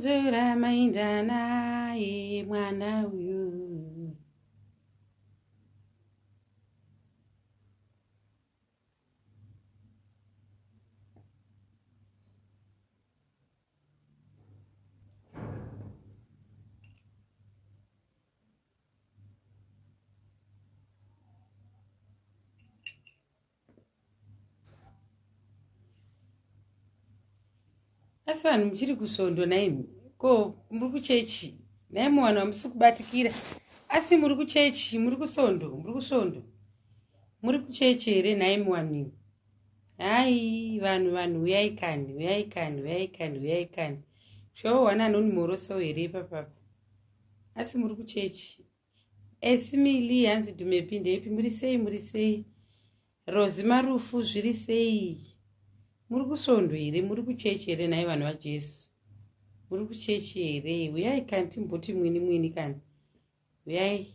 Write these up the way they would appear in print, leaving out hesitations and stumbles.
Dzora mainda naye mwana uyu. Asi vanhu muchiri kusvondo nhaimi ko muri kuchechi nhaimi vanhu vamusi kubatikira asi muri kuchechi muri kusondo muri kusvondo muri kuchechi here nhaimi wanhu hai vanhu vanhu uyai kani uyai kani uyai kani uyai kani showana anonimhorosawo here ipapapa asi muri kuchechi Esimili hanzi Dumepi ndeipi muri sei muri sei Rozi Marufu zviri sei muri kusvondo here muri kuchechi here nhai vanhu vaJesu muri kuchechi here uyai kani timboti mwini mwini kani uyai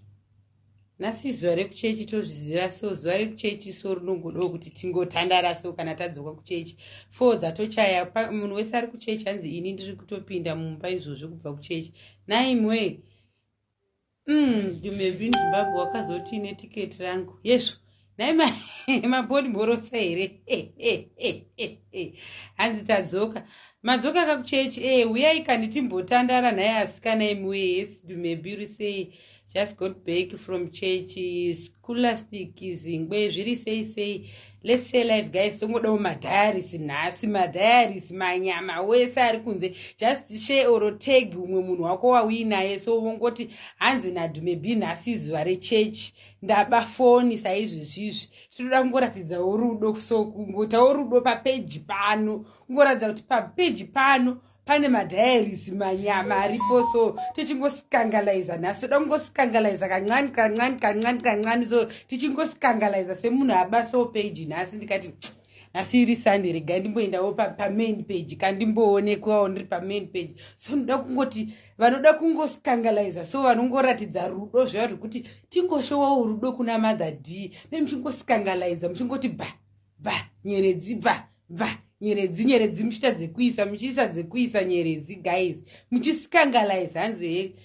nhasi zuva rekuchechi tozviziva so zuva rekuchechi so rinongodawo kuti tingotandara so kana tadzoka kuchechi fo dzatochaya munhu wese ari kuchechi hanzi ini ndiri kutopinda mumba izvozvo kubva kuchechi naimwe Dumebi Zimbabwe wakazoti netiketi rangu yesvo nhai mabodi mborosa here hanzi tadzoka madzoka kakuchechi e eh, uyai kani timbotandara nhai asikana imiwe yes Dumebi uri sei just got back from church scholastic zingwe zviri sei sei let's say life guys tongodawo madiaries nhasi madiaries manyama wese ari kunze just share or tag umwe munhu wako wauinaye so vongoti hanzi nadhumebi nhasi izuva rechechi ndaba foni saizvezvizvi tinoda kungoratidzawo rudo so kungotawo rudo papeji pano kungoratidza kuti papeji pano pane madiaries manyama aripo so tichingoskangalaiza nhasi toda kungoskangalaiza kancani kancani kancani kancani so tichingoskangalaiza semunhu aba so page nhasi ndikati nhasi iri sunday regai ndimboendawo pamain page kandimboonekwawo ndiri pamain page so ndoda kungoti vanoda kungoskangalaiza so vanongoratidza rudo zviya zvekuti tingoshowawo rudo kuna mother d me muchingoskangalaiza muchingoti ba bva nyeredzi bva bva nyeredzi nyeredzi muchiita dzekuisa muchiisa dzekuisa nyeredzi guys muchiscandalize hanzi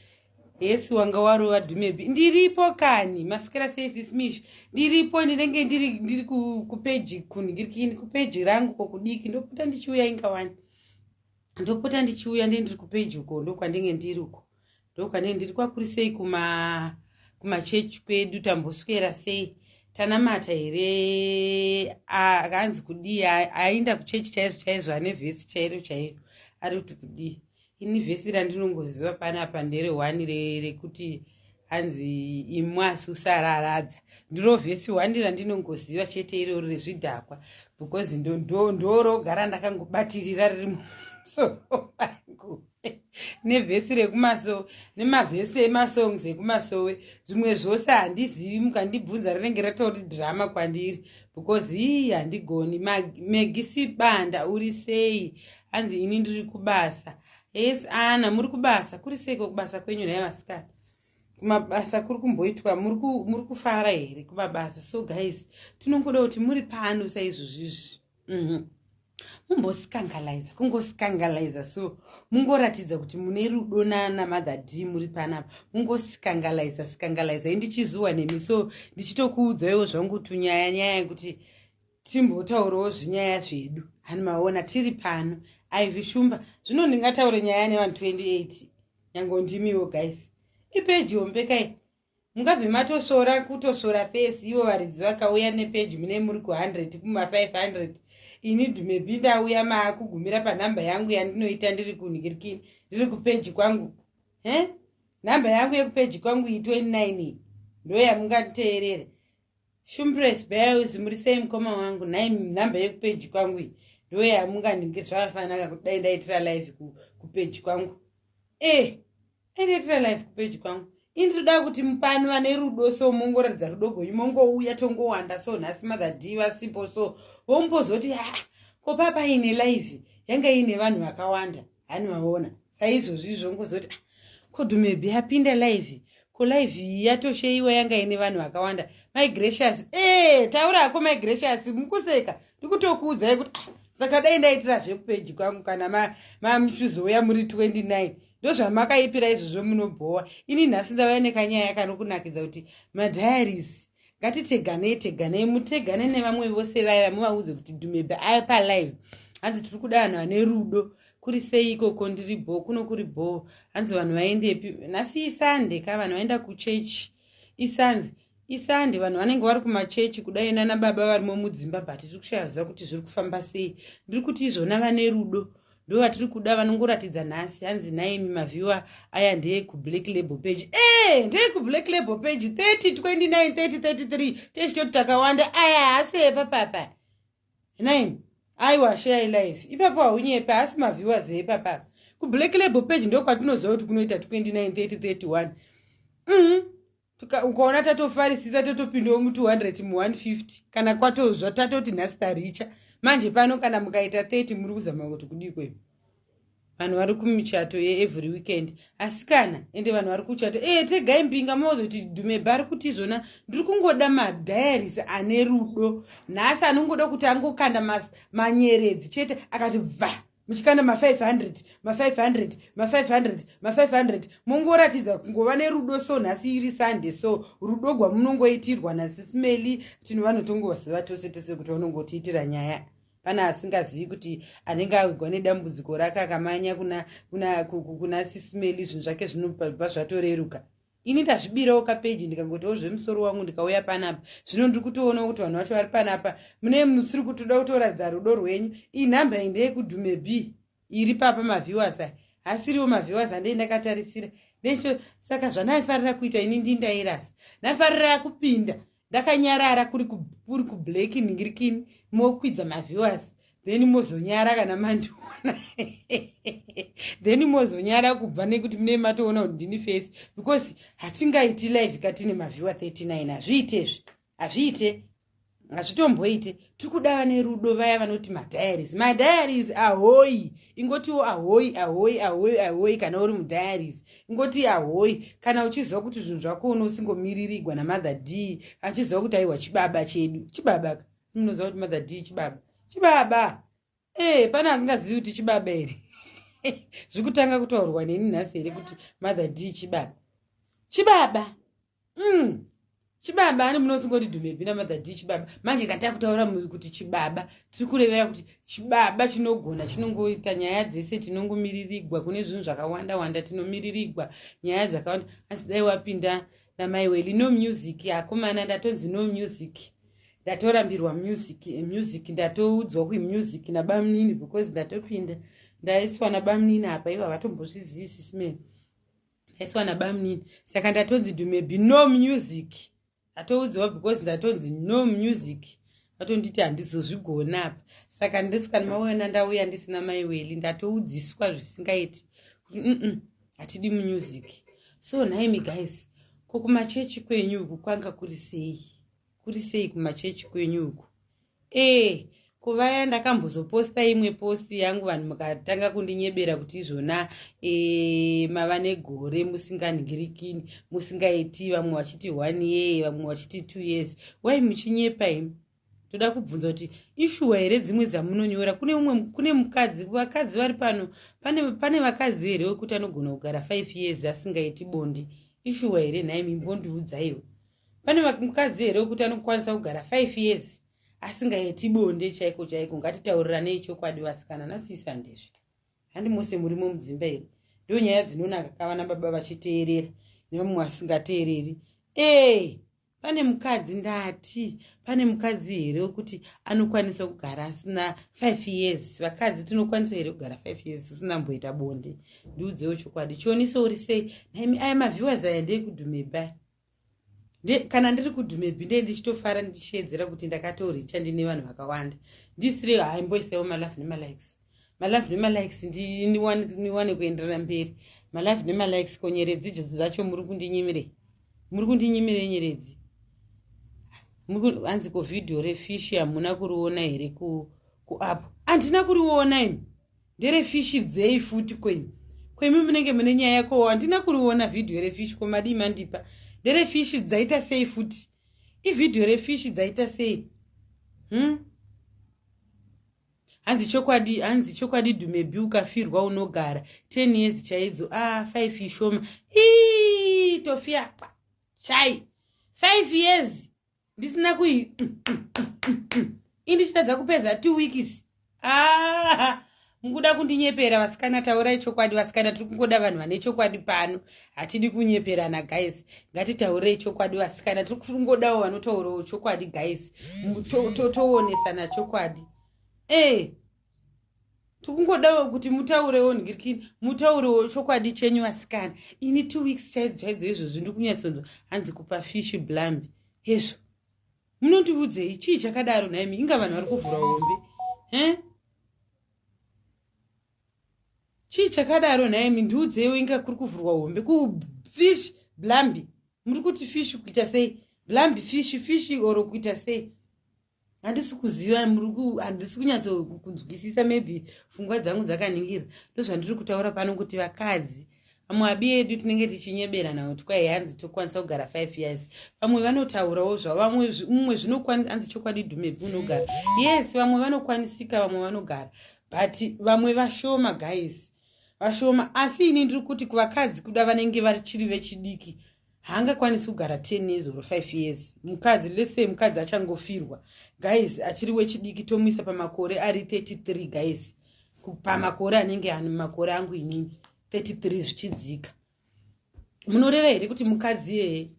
hesi wanga warova dhumebi ndiripo kani maswera sei sismish ndiripo ndinenge ndiri ndiri kupeji kunhingirikini kupeji rangu kokudiki ndopota ndichiuya inga wani ndopota ndichiuya ndiye ndiri kupeji uko ndokwandinge ndiri uko ndokwanei ndiri kwakuri sei kuma kumachechi kwedu tamboswera sei tanamata here akanzi kudii ainda kuchechi chaizvo chaizvo ane vhesi chairo chairo ari kuti kudii ini vhesi randinongoziva panapa ndere hwani rekuti hanzi imwa asi usararadza ndiro vhesi hwani randinongoziva chete iroro rezvidhakwa because ndorogara ndakangobatirira riri musoro mangu nevhesi rekumasowe nemavhesi emasongs ekumasowe zvimwe zvose handizivi mukandibvunza rinenge ratori drama kwandiri because hii handigoni megisibanda uri sei hanzi ini ndiri kubasa yes ana muri kubasa kuri seiko kubasa kwenyu nhai vasikana kumabasa kuri kumboitwa muri kufara here kumabasa so guys tinongoda kuti muri pano saizvozvizvi Mumbosikangaliza kungosikangaliza so mungoratidza kuti mune rudo nana mother d muri panapa mungosikangaliza sikangaliza indichizuwa nemi so ndichitokuudzaiwo zvangu tunyaya nyaya yekuti timbotaurawo zvinyaya zvedu hani maona tiri pano ivy shumba zvino ndingataure nyaya nevanhu 28 nyange ndimiwo guys ipeji hombe kai Mungabve matosvora kutosvora face ivo varidzi vakauya nepage mune muri ku 100 kuma 500 ini dhumebi ndauya maakugumira panhamba yangu yandinoita ndiri kunhikirikini ndiri kupeji kwangu he nhamba yangu yekupeji kwangu iyi 29 iyi ndoyamungateerere Shumpress Bells muri sei mukoma wangu nhai nhamba yekupeji kwangu iyi ndoyamunganhingi zvakafanaka kuti dai ndaitira live kupeji kwangu eh endiitira live kupeji kwangu ini ndoda kuti pano vane rudo so mongoratidza rudo gwenyu mongouya tongowanda so nhasi mother d vasipo so vombozoti ha ko papa ine live yanga iine vanhu vakawanda hani maona saizvozvi izvo ngozoti ah, ko dumebi apinda live ko live iyi yatosheiwa yanga ine vanhu vakawanda my gracious e taura hako my gracious mukuseka ndikutokuudzai kuti ah, Saka dai ndaitira zvekupeji kwangu kana mamuchizouya muri 29, ndozvamakaipira izvozvo, munobhowa. Ini nhasi ndauya nekanyaya kanokunakidza kuti madiaries, ngatiteganei, teganei, mutegane nevamwe vose vaya, muvaudze kuti Dhumebe aya palive. Hanzi tiri kuda vanhu vane rudo. Kuri sei ikoko? Ndiri bho, kuno kuri bho. Hanzi vanhu vaendepi nhasi? ISunday ka, vanhu vaenda kuchechi. ISunday, iSunday, vanhu vanenge vari kumachechi kudai, nana baba varimo mudzimba, but tiri kushaya ziva kuti zviri kufamba sei. Ndiri kuti izvona vane rudo ndo vatiri kuda, vanongoratidza nhasi. Hanzi naimi, maviewer aya ndeyekublack Label page. E, ndeyekublack Label page. 30, 29, 30, 33, techitoti takawanda. Aya haasi epapapa naimi. Aiwa, share live ipapo, haunyepe, haasi maviewers epapapa. Kublack Label page ndo kwatinoziva kuti kunoita 29, 30, 31. Ukaona tatofarisisa, totopindawo mu200, mu150, kana kwatozva tatoti nhasi taricha. Manje pano kana mukaita 30, muri kuzama kuti kudii kwenu? Vanhu vari kumichato yeevery weekend, asi kana ende vanhu vari kuchata e, tegai mbinga mauzoti Dhumebha ari kuti izvona ndiri kungoda madiaries ane rudo nhasi, anongoda kuti angokanda manyeredzi chete, akati bva muchikanda ma500, ma500, ma500, ma500, mongoratidza kungova nerudo. So nhasi iri Sunday, so rudo gwamunongoitirwa nasisimeli, tino vanotongoziva tose tose kuti vanongotiitira nyaya. Pane asingazivi kuti anenge awigwa nedambudziko rake akamanya kuna Sisimeli, zvinhu zvake zvinobva zvatoreruka. Ini ndazvibirawo kapeji, ndikangotiwo zvemusoro wangu, ndikauya panapa. Zvino ndiri kutoonawo kuti vanhu vacho vari panapa mune musiri kutoda kutoratidza rudo rwenyu. Iyi nhamba iyi ndeyekudhume b iri papa. Maviewers aya hasiriwo maviewers andei ndakatarisira. Saka zvandaifarira kuita ini, ndindairasa, ndafarira kupinda ndakanyarara kuri kublack ningirikini, mokwidza maviewers, then mozonyara kana mandiona, then mozonyara kubva nekuti mune matoona kuti ndini face, because hatingaiti live katine maviewer 39. Hazviitezvi, hazviite, hazvitomboite. Tiri kuda vane rudo, vaya vanoti madiaries, madiaries ahoi. Ingotiwo ahoi, ahoi, ahoi, ahoi kana uri mudiaries. Ingoti ahoi kana uchiziva kuti zvinhu zvako unosingomiririgwa naMother D, achiziva kuti aiwa, chibaba chedu, chibaba. Munoziva kuti Mother D chibaba, chibaba e, pane asingazivi kuti chibaba here? Zviri kutanga kutaurwa neni nhasi here kuti Mother D chibaba, chibaba? Chibaba ani munosingoti Dhumebi naMother D chibaba. Manje kana takutaura kuti chibaba, tiri kurevera kuti chibaba chinogona, chinongoita nyaya dzese, tinongomiririgwa kune zvinhu zvakawanda wanda, tinomiririgwa nyaya dzakawanda. Asi dai wapinda namaiweli. No music, akomana, ndatonzi no music, ndatorambirwa music, music ndatoudzwa kuimusic nabamunini, because ndatopinda ndaiswa nabamunini apa, ivo havatombozvizii sisimeni, ndaiswa nabamunini. Saka ndatonzi Dhumebi no music, ndatoudziwa because ndatonzi no music, vatonditi handizozvigona apa. Saka ndisikani mauona ndauya ndisina maiweli, ndatoudziswa zvisingaiti kuti hatidi music. So nhaimi guys, ko kumachechi kwenyu uku kwanga kuri sei? Kuri sei kumachechi kwenyu uku? E, kuvaya ndakambozoposta imwe post yangu, vanhu mukatanga kundinyebera kuti izvona mava negore musinganhingirikini, musingaiti, vamwe vachiti one year, vamwe vachiti 2 years. Wai muchinyepa imi? Toda kubvunza kuti ishuwa here dzimwe dzamunonyora? Kune umwe, kune mukadzi, vakadzi vari pano, pane vakadzi here wekuti anogona kugara 5 years asingaiti bonde? Ishuwa here nhaimi? Mbondiudzaiwo, pane mukadzi here wekuti anokwanisa kugara 5 years asingaiti bonde chaiko chaiko? Ngatitauriranei chokwadi, vasikana nasisandezve. Handi mose murimo mudzimba here? Ndo nyaya dzinonaka kava nababa vachiteerera nevamwe vasingateereri. Ee, pane mukadzi, ndati pane mukadzi here wekuti anokwanisa kugara asina 5 years? Vakadzi tinokwanisa here kugara 5 years usina mboita bonde? Ndiudzewo chokwadi. Chioniso, uri sei naimi? Aya maviewers aya ndeyekudhumeba. Kana ndiri kudhumebhi, ndee ndichitofara, ndichiedzera kuti ndakatoricha, ndine vanhu vakawanda. Ndisire haimboisaiwo malove nemalikes, malove nemalikes, ndiwane kuenderera mberi. Malove nemalikes. Ko nyeredzi dzacho muri kundinyimirei? Muri kundinyimirei nyeredzi? Hanzi ko vhidhiyo refishi hamuna kuriona here kuapp? Handina kuriona imi. Nderefishi dzei futi kwenyu? Kwemi munenge mune nyaya ko? Handina kuriona vhidhiyo refishi. Ko madii mandipa? Nderefishi dzaita sei futi? Ivhidhiyo refishi dzaita sei? Hanzi chokwadi, hanzi chokwadi Dumebi, ukafirwa unogara 10 years chaidzo. A, ah, 5 ishoma. Ii, tofia chai 5 years ndisina kui indichitadza kupedza 2 weeks. Ah, mukuda kundinyepera vasikana. Taurai chokwadi vasikana, tiri kungoda vanhu vane chokwadi pano, hatidi kunyeperana guys. Ngatitaurei chokwadi vasikana, tiri kungodawo vanotaurawo chokwadi guys, toonesana chokwadi. E, tikungodawo kuti mutaurewo ngirikini, mutaurewo chokwadi chenyu vasikana. Ini 2 weeks chaidzo chaidzo izvozvi ndiri kunyatsonzwa. Hanzi kupa fishi blambi hezvo, munondiudzei chii chakadaro nhaimi? Inga vanhu vari kuvhura hombe e chii chakadaro nhaimi? Ndiudzeiwo, inga kuri kuvhurwa hombe kufish blambi. Muri kuti fish kuita sei? Blambi fish, fish oro kuita sei? Handisi kuziva, handisi kunyatsokunzwisisa. Maybe pfungwa dzangu dzakaningira. Ndozvandiri kutaura pano kuti vakadzi vamwe abi edu tinenge tichinyeberana kuti kwai hanzi tokwanisa kugara 5 years. Vamwe vanotaurawo zvavo, vamwe mumwe zvinokwanisa. Hanzi chokwadi Dumebi unogara. Yes, vamwe vanokwanisika, vamwe vanogara, but vamwe vashoma guys, vashoma. Asi ini ndiri kuti kuvakadzi kuda vanenge vachiri vechidiki, haangakwanisi kugara 10 years or 5 years mukadzi. Lese mukadzi achangofirwa guys, achiri wechidiki, tomuisa pamakore ari 33 guys, pamakore anenge ani makore angu inini, 33 zvichidzika. Munoreva here kuti mukadzi iyeye,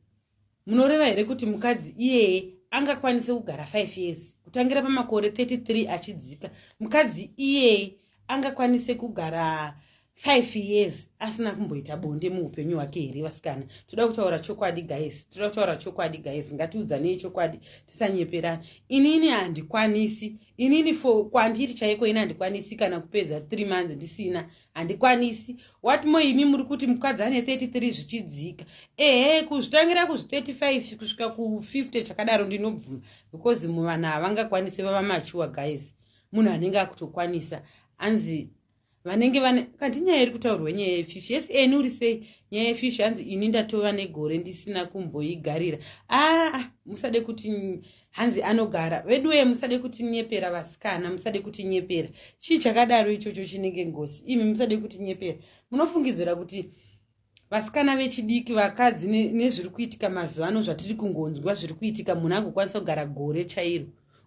munoreva here kuti mukadzi iyeye angakwanise kugara 5 years? Kutangira pamakore 33 achidzika, mukadzi iyeye angakwanise kugara 5 years asina kumboita bonde muupenyu hwake here vasikana? Toda kutaura chokwadi guys, toda kutaura chokwadi guys. Ngatiudzanei chokwadi, tisanyeperana. Inini handikwanisi, inini for kwandiri chaiko, ini handikwanisi kana kupedza 3 months ndisina, handikwanisi. What more imi muri kuti mukadzi ane 33 zvichidzika? Ehe, kuzvitangira kuzvi35 kusvika ku50 chakadaro ndinobvuma, because muvanhu havangakwanisi, vava mature guys, munhu anenge akutokwanisa. Anzi vanenge vane kanti nyaya iri kutaurwa, nyaya yefishi. Yes, eni uri sei? Nyaya yefishi, hanzi ini ndatova negore ndisina kumboigarira. Aa, musade kuti hanzi anogara veduwe, musade kutinyepera vasikana, musade kutinyepera. Chii chakadaro ichocho chinenge ngozi? Imi musade kutinyepera. Munofungidzira kuti vasikana vechidiki, vakadzi, nezviri kuitika mazuva ano, zvatiri kungonzwa zviri kuitika, munhu agokwanisa kugara gore chairo,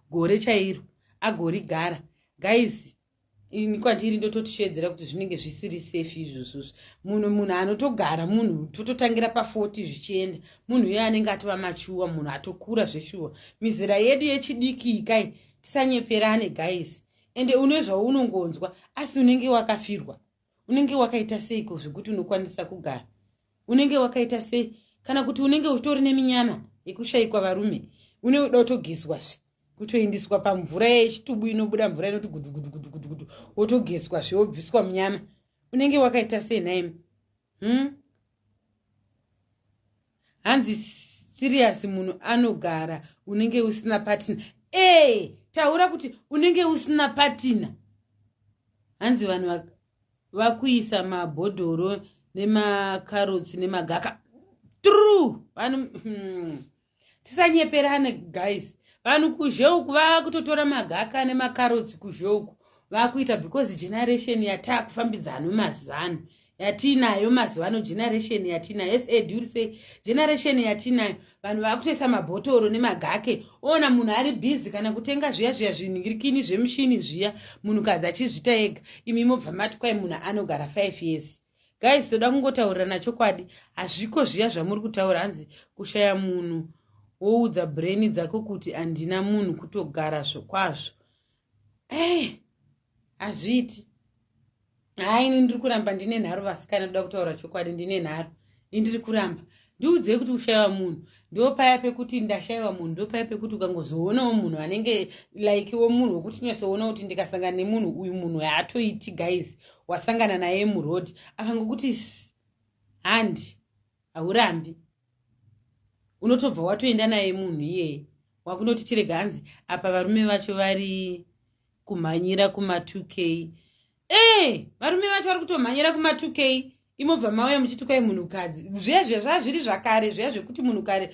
gore chairo agorigara? Guys, ini kwandiri ndototishedzera kuti zvinenge zvisiri safe izvozvozvo. Munhu anotogara, munhu tototangira pa40 zvichienda, munhu iye anenge atova mature, munhu atokura zveshuwa. Mizera yedu yechidiki kai, tisanyeperane guys. Ende une zvaunongonzwa, asi unenge wakafirwa, unenge wakaita seiko zvekuti unokwanisa kugara? Unenge wakaita sei? Kana kuti unenge uchitori neminyama yekushayikwa varume, uneuda kutogezwazve, kutoindiswa pamvura yechitubu inobuda mvura inoti gudu gudu gudu gudu gudu, wotogezwazve, wobviswa munyama. Unenge wakaita sei nhaimi? Hanzi serious, munhu anogara unenge usina partner. E, taura kuti unenge usina partner. Hanzi vanhu vakuisa mabhodhoro nemakarotsi nemagaka. True, vanhu. Tisanyeperane guys, vanhu kuzhe uku vakutotora magaka nemakarotsi kuzhe uku vakuita, because generation yataakufambidzano mazuva ano, yatiinayo mazuva ano, generation yatiinayo sad sei, generation yatiinayo, vanhu vakutoisa mabhotoro nemagake. Oona munhu ari busy kana kutenga zviya zviya zvinhirikini zvemushini zviya, munhukadzi achizvita ega. Imi mobva mati kwai munhu anogara 5 years. Guys, toda kungotaurirana chokwadi, hazviko zviya zvamuri kutaura. Hanzi kushaya munhu woudza brain dzako kuti handina munhu, kutogara kwazvo. E, hazviiti. Hai, ini ndiri kuramba, ndine nharo vasikana, toda kutaura chokwadi, ndine nharo. Indiri kuramba, ndiudzei kuti ushayiwa munhu ndo paya pekuti ndashayiwa munhu, ndo paya pekuti ukangozoonawo munhu anenge likewo munhu wekuti unyatsoona kuti ndikasangana nemunhu uyu, munhu haatoiti guys. Wasangana naye muroad, akangokuti handi, haurambi, unotobva watoenda naye munhu iyeye, wakunoti chirega. Hanzi apa varume vacho vari kumhanyira kuma2 K. E, varume vacho vari kutomhanyira kuma2 K. Imobva mauya muchitukai munhukadzi. Zviya zviya zvazviri zvakare zviya zvekuti munhu kare,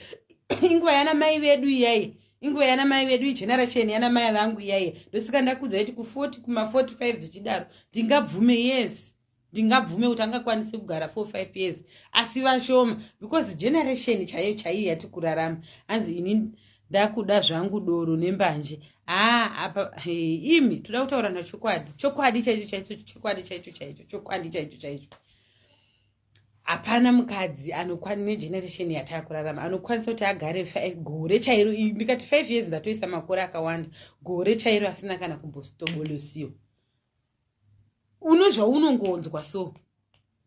inguva yana mai vedu iyai. Inguva yana mai vedu, igeneration yana mai vangu iyaiya. Ndosika ndakudza kuti ku40, kuma45 zvichidaro, ndingabvume. Yes, ndingabvume kuti angakwanise kugara 4 5 years, asi vashoma, because generation chaiyo chaiyo yati kurarama. Hanzi ini ndakuda zvangu doro nembanje. Haa, apa imi toda kutaura nachokwadi, chokwadi chaicho chaicho, chokwadi chaicho chaicho, chokwadi chaicho chaicho. Hapana mukadzi negeneration yataakurarama anokwanisa kuti agare gore chairo. Ndikati 5 years, ndatoisa makore akawanda. Gore chairo asina kana kumbostobolosiwa, uno zvaunongonzwa. So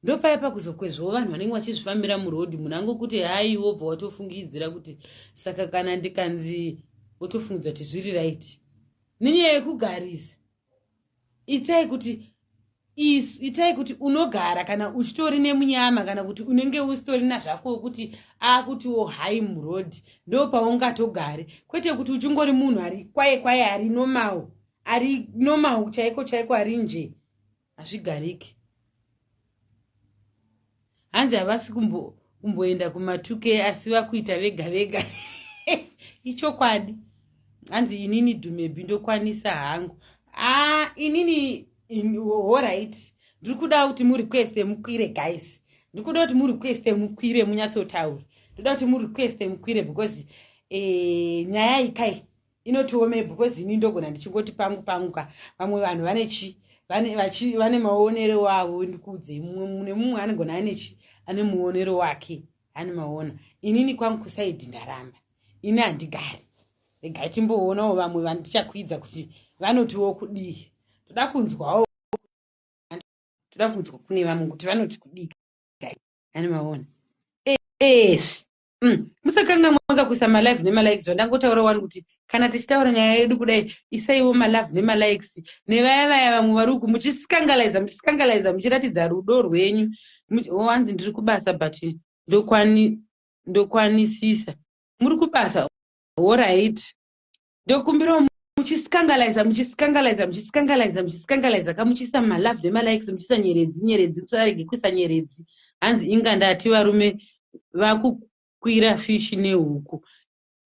ndopaya pakuzokwezvawo vanhu vanenge vachizvifambira murodhi. Munhu angokuti hai, wobva watofungidzira kuti saka kana ndikanzi, wotofungidza kuti zviri right nenyaya yekugarisa. Itai kuti unogara kana uchitori nemunyama, kana kuti unenge usitori nazvako, wekuti akutiwo hai murodhi, ndo paungatogare, kwete kuti uchingori munhu ari kwaye kwaye, ari normal, ari normal chaiko chaiko, ari nje. Hazvigariki. Hanzi havasi kumboenda kumatuke, asi vakuita vega vega. Ichokwadi. Hanzi inini Dhumebi ndokwanisa hangu. A, inini, alright, ndiri kuda kuti murequeste mukwire, guys. Ndiri kuda kuti murequeste mukwire, munyatsotaura. Ndoda kuti murequeste mukwire, because nyaya ikai inotiome, because ini ndogona ndichingoti pangu pangu ka. Vamwe vanhu vane chi vane maonero avo. Ndikuudzei, mumwe nemumwe anogona ane chi ane muonero wake. Ane maona, inini kwangu kuside ndaramba, ini handigari. Regai timboonawo vamwe vandichakwidza kuti vanotiwo kudii. Toda kunzwawo, toda kunzwa kune vamwe kuti vanoti kudii. Ane maona ezvi. Musakanga makakuisa malove nemalikes. Zvandangotaura wani kuti kana tichitaura nyaya yedu kudai, isaiwo malove nemalikes, nevaya vaya vamwe vari uku muchisikangaliza, muchisikangaliza, muchiratidza rudo rwenyu. Wanzi ndiri kubasa, but ndokwanisisa. Muri kubasa, alright. Ndokumbirawo muchisikangaliza, muchisikangaliza, muchisikangaliza, muchisikangaliza kamuchiisa malove nemalikes, muchiisa nyeredzi, nyeredzi, musarege kuisa nyeredzi. Hanzi inga ndati varume vakukwira fishi nehuku.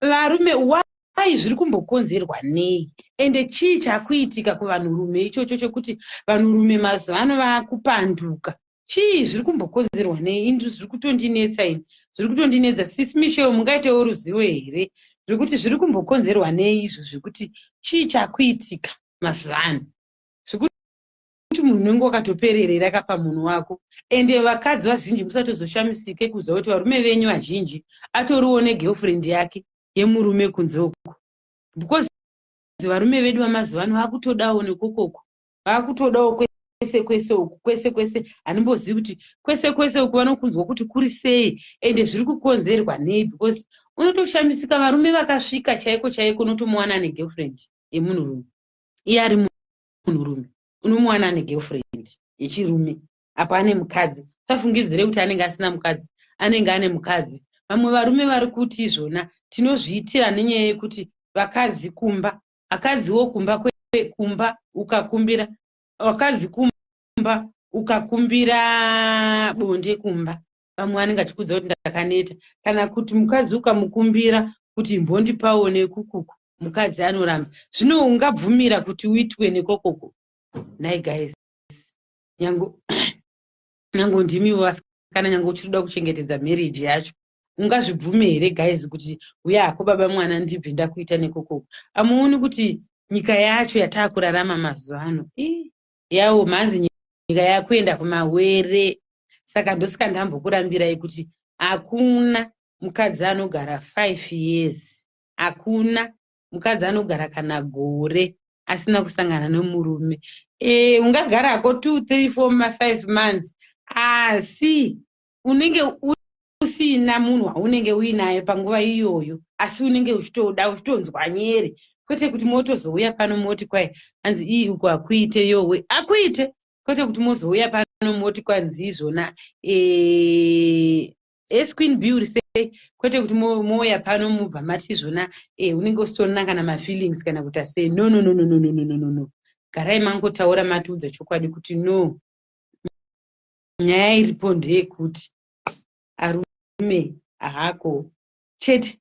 Varume, wai zviri kumbokonzerwa nei? Ende chii chakuitika kuvanhurume ichocho chekuti vanhurume mazuva ano vakupanduka? Chii zviri kumbokonzerwa nei? Ini zviri kutondinetsa, ini zviri kutondinetsa. Sis Michel, mungaitewo ruzivo here zvekuti zviri kumbokonzerwa nei izvo, zvekuti chii chakuitika mazuva ano zvekuti munhu unenge wakatopererera kapa munhu wako? Ende vakadzi vazhinji, musatozoshamisike kuziva kuti varume venyu vazhinji atoriwo negirlfriend yake yemurume kunze uku, because varume vedu vamazuva ano vakutodawo nekokoko, vakutodawo kwese kwese uku, kwese kwese. Handimbozivi kuti kwese kwese uku vanokunzwa kuti kuri sei, ende zviri kukonzerwa nei, because unotoshamisika varume vakasvika chaiko chaiko, unotomuwana negirlfriend yemunhurume. Iye ari munhurume, unomuwana negirlfriend yechirume, apo ane mukadzi. Safungidzire kuti anenge asina mukadzi, anenge ane mukadzi. Vamwe varume vari kuti izvona tinozviitira nenyaya yekuti vakadzi kumba, akadziwo kumba, kumba ukakumbira vakadzi, kumba ukakumbira bonde kumba, vamwe vanenge achikudza kuti ndakaneta. Kana kuti mukadzi ukamukumbira kuti imbondipawo nekukuku, mukadzi anoramba. Zvino ungabvumira kuti uitwe nekokoko? Nhai guys, nyange ndimiwo vasikana, nyange uchiri kuchengetedza marriage yacho, ungazvibvume here, guys, kuti uya hako baba mwana, ndibve ndakuita nekokoko? Amuoni kuti nyika yacho yataakurarama mazuva ano yawo mhanzi, nyika yakuenda kumawere? Saka ndosika ndambokurambirai kuti hakuna mukadzi anogara 5 years, hakuna mukadzi anogara kana gore asina kusangana nemurume. Ungagarako 2 3 4 5 months, asi unenge usina munhu waunenge uinaye panguva iyoyo, asi unenge uchitoda, uchitonzwa nyere. Kwete kuti motozouya pano moti kwai hanzi ii uku hakuite, yowe, akuite. Kwete kuti mozouya pano moti kwanzi izvona esqueen beauty sei. Kwete kuti mouya pano mubva mati izvona unenge usitorina kana mafeelings kana kuti asei. No, no, no, no, no, no, no, no, no. Garai mangotaura, matiudza chokwadi kuti no, nyaya iripo ndeyekuti arume haako chete.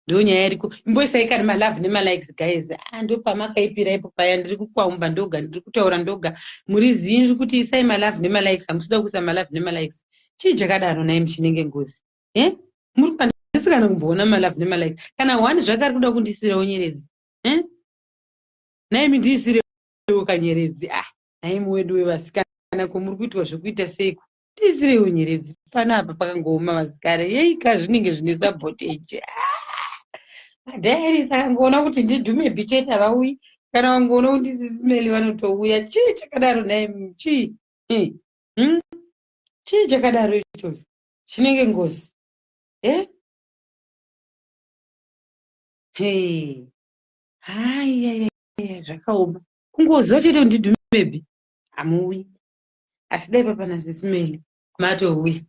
Ndo nyaya iriko. Imboisai kani malove nemalikes, guys. Ah, ndo pamakaipira ipo paya. Ndiri kukwaumba ndoga, ndiri kutaura ndoga. Muri zinji kuti isai malove nemalikes, hamusida kuisa malove nemalikes. Chii chakadaro nai muchinenge ngozi? Eh? Muri handisi kana kumboona malove nemalikes. Kana one zvake ari kuda kundisirawo nyeredzi. Eh? Naimi ndiisirewo kanyeredzi. Ah, naimi wedu wevasikana, ko muri kuitwa zvekuita seiko? Ndiisirewo nyeredzi. Panapa pakangooma vasikana. Yeika zvinenge zvine sabotage. Ah! Madiaries akangoona kuti ndidhume chete havauyi. Kana vangoona kuti ndisisimeli vanotouya. Chii chakadaro nhai? Chii? Eh? Chii chakadaro ichocho? Chinenge ngozi. Eh? Hey. Hai, zvakaoma. Kungoziva chete kuti ndidhumebi hamuuyi. Asi dai papana sisimeli matouya.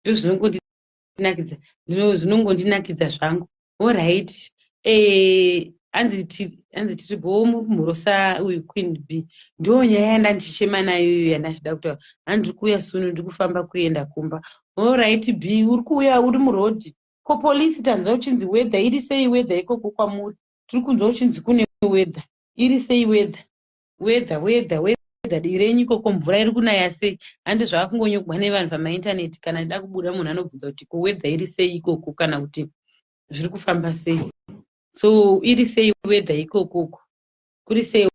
Ndozvinongondinakidza. Zvinongondinakidza zvangu. Alright. Eh, hanzi tiri bho mumhurosa uyu Queen B. Ndo nyaya yandandichichema nayo iyo yandachida kutaura. Hanzi ndiri kuuya soon, ndiri kufamba kuenda kumba. Alright B, uri kuuya uri murodhi. Ko polisi tanzwa uchinzi weather iri sei weather ikoko kwamuri? Tiri kunzwa uchinzi kune weather. Iri sei weather? Weather, weather, weather direnyu ikoko mvura iri kunaya sei? Handi zvakungonyogwa nevanhu pamaintaneti kana ida kubuda munhu anobvunza kuti ko weather iri sei ikoko kana kuti zviri kufamba sei. So iri sei weather ikokoko? Kuri sei?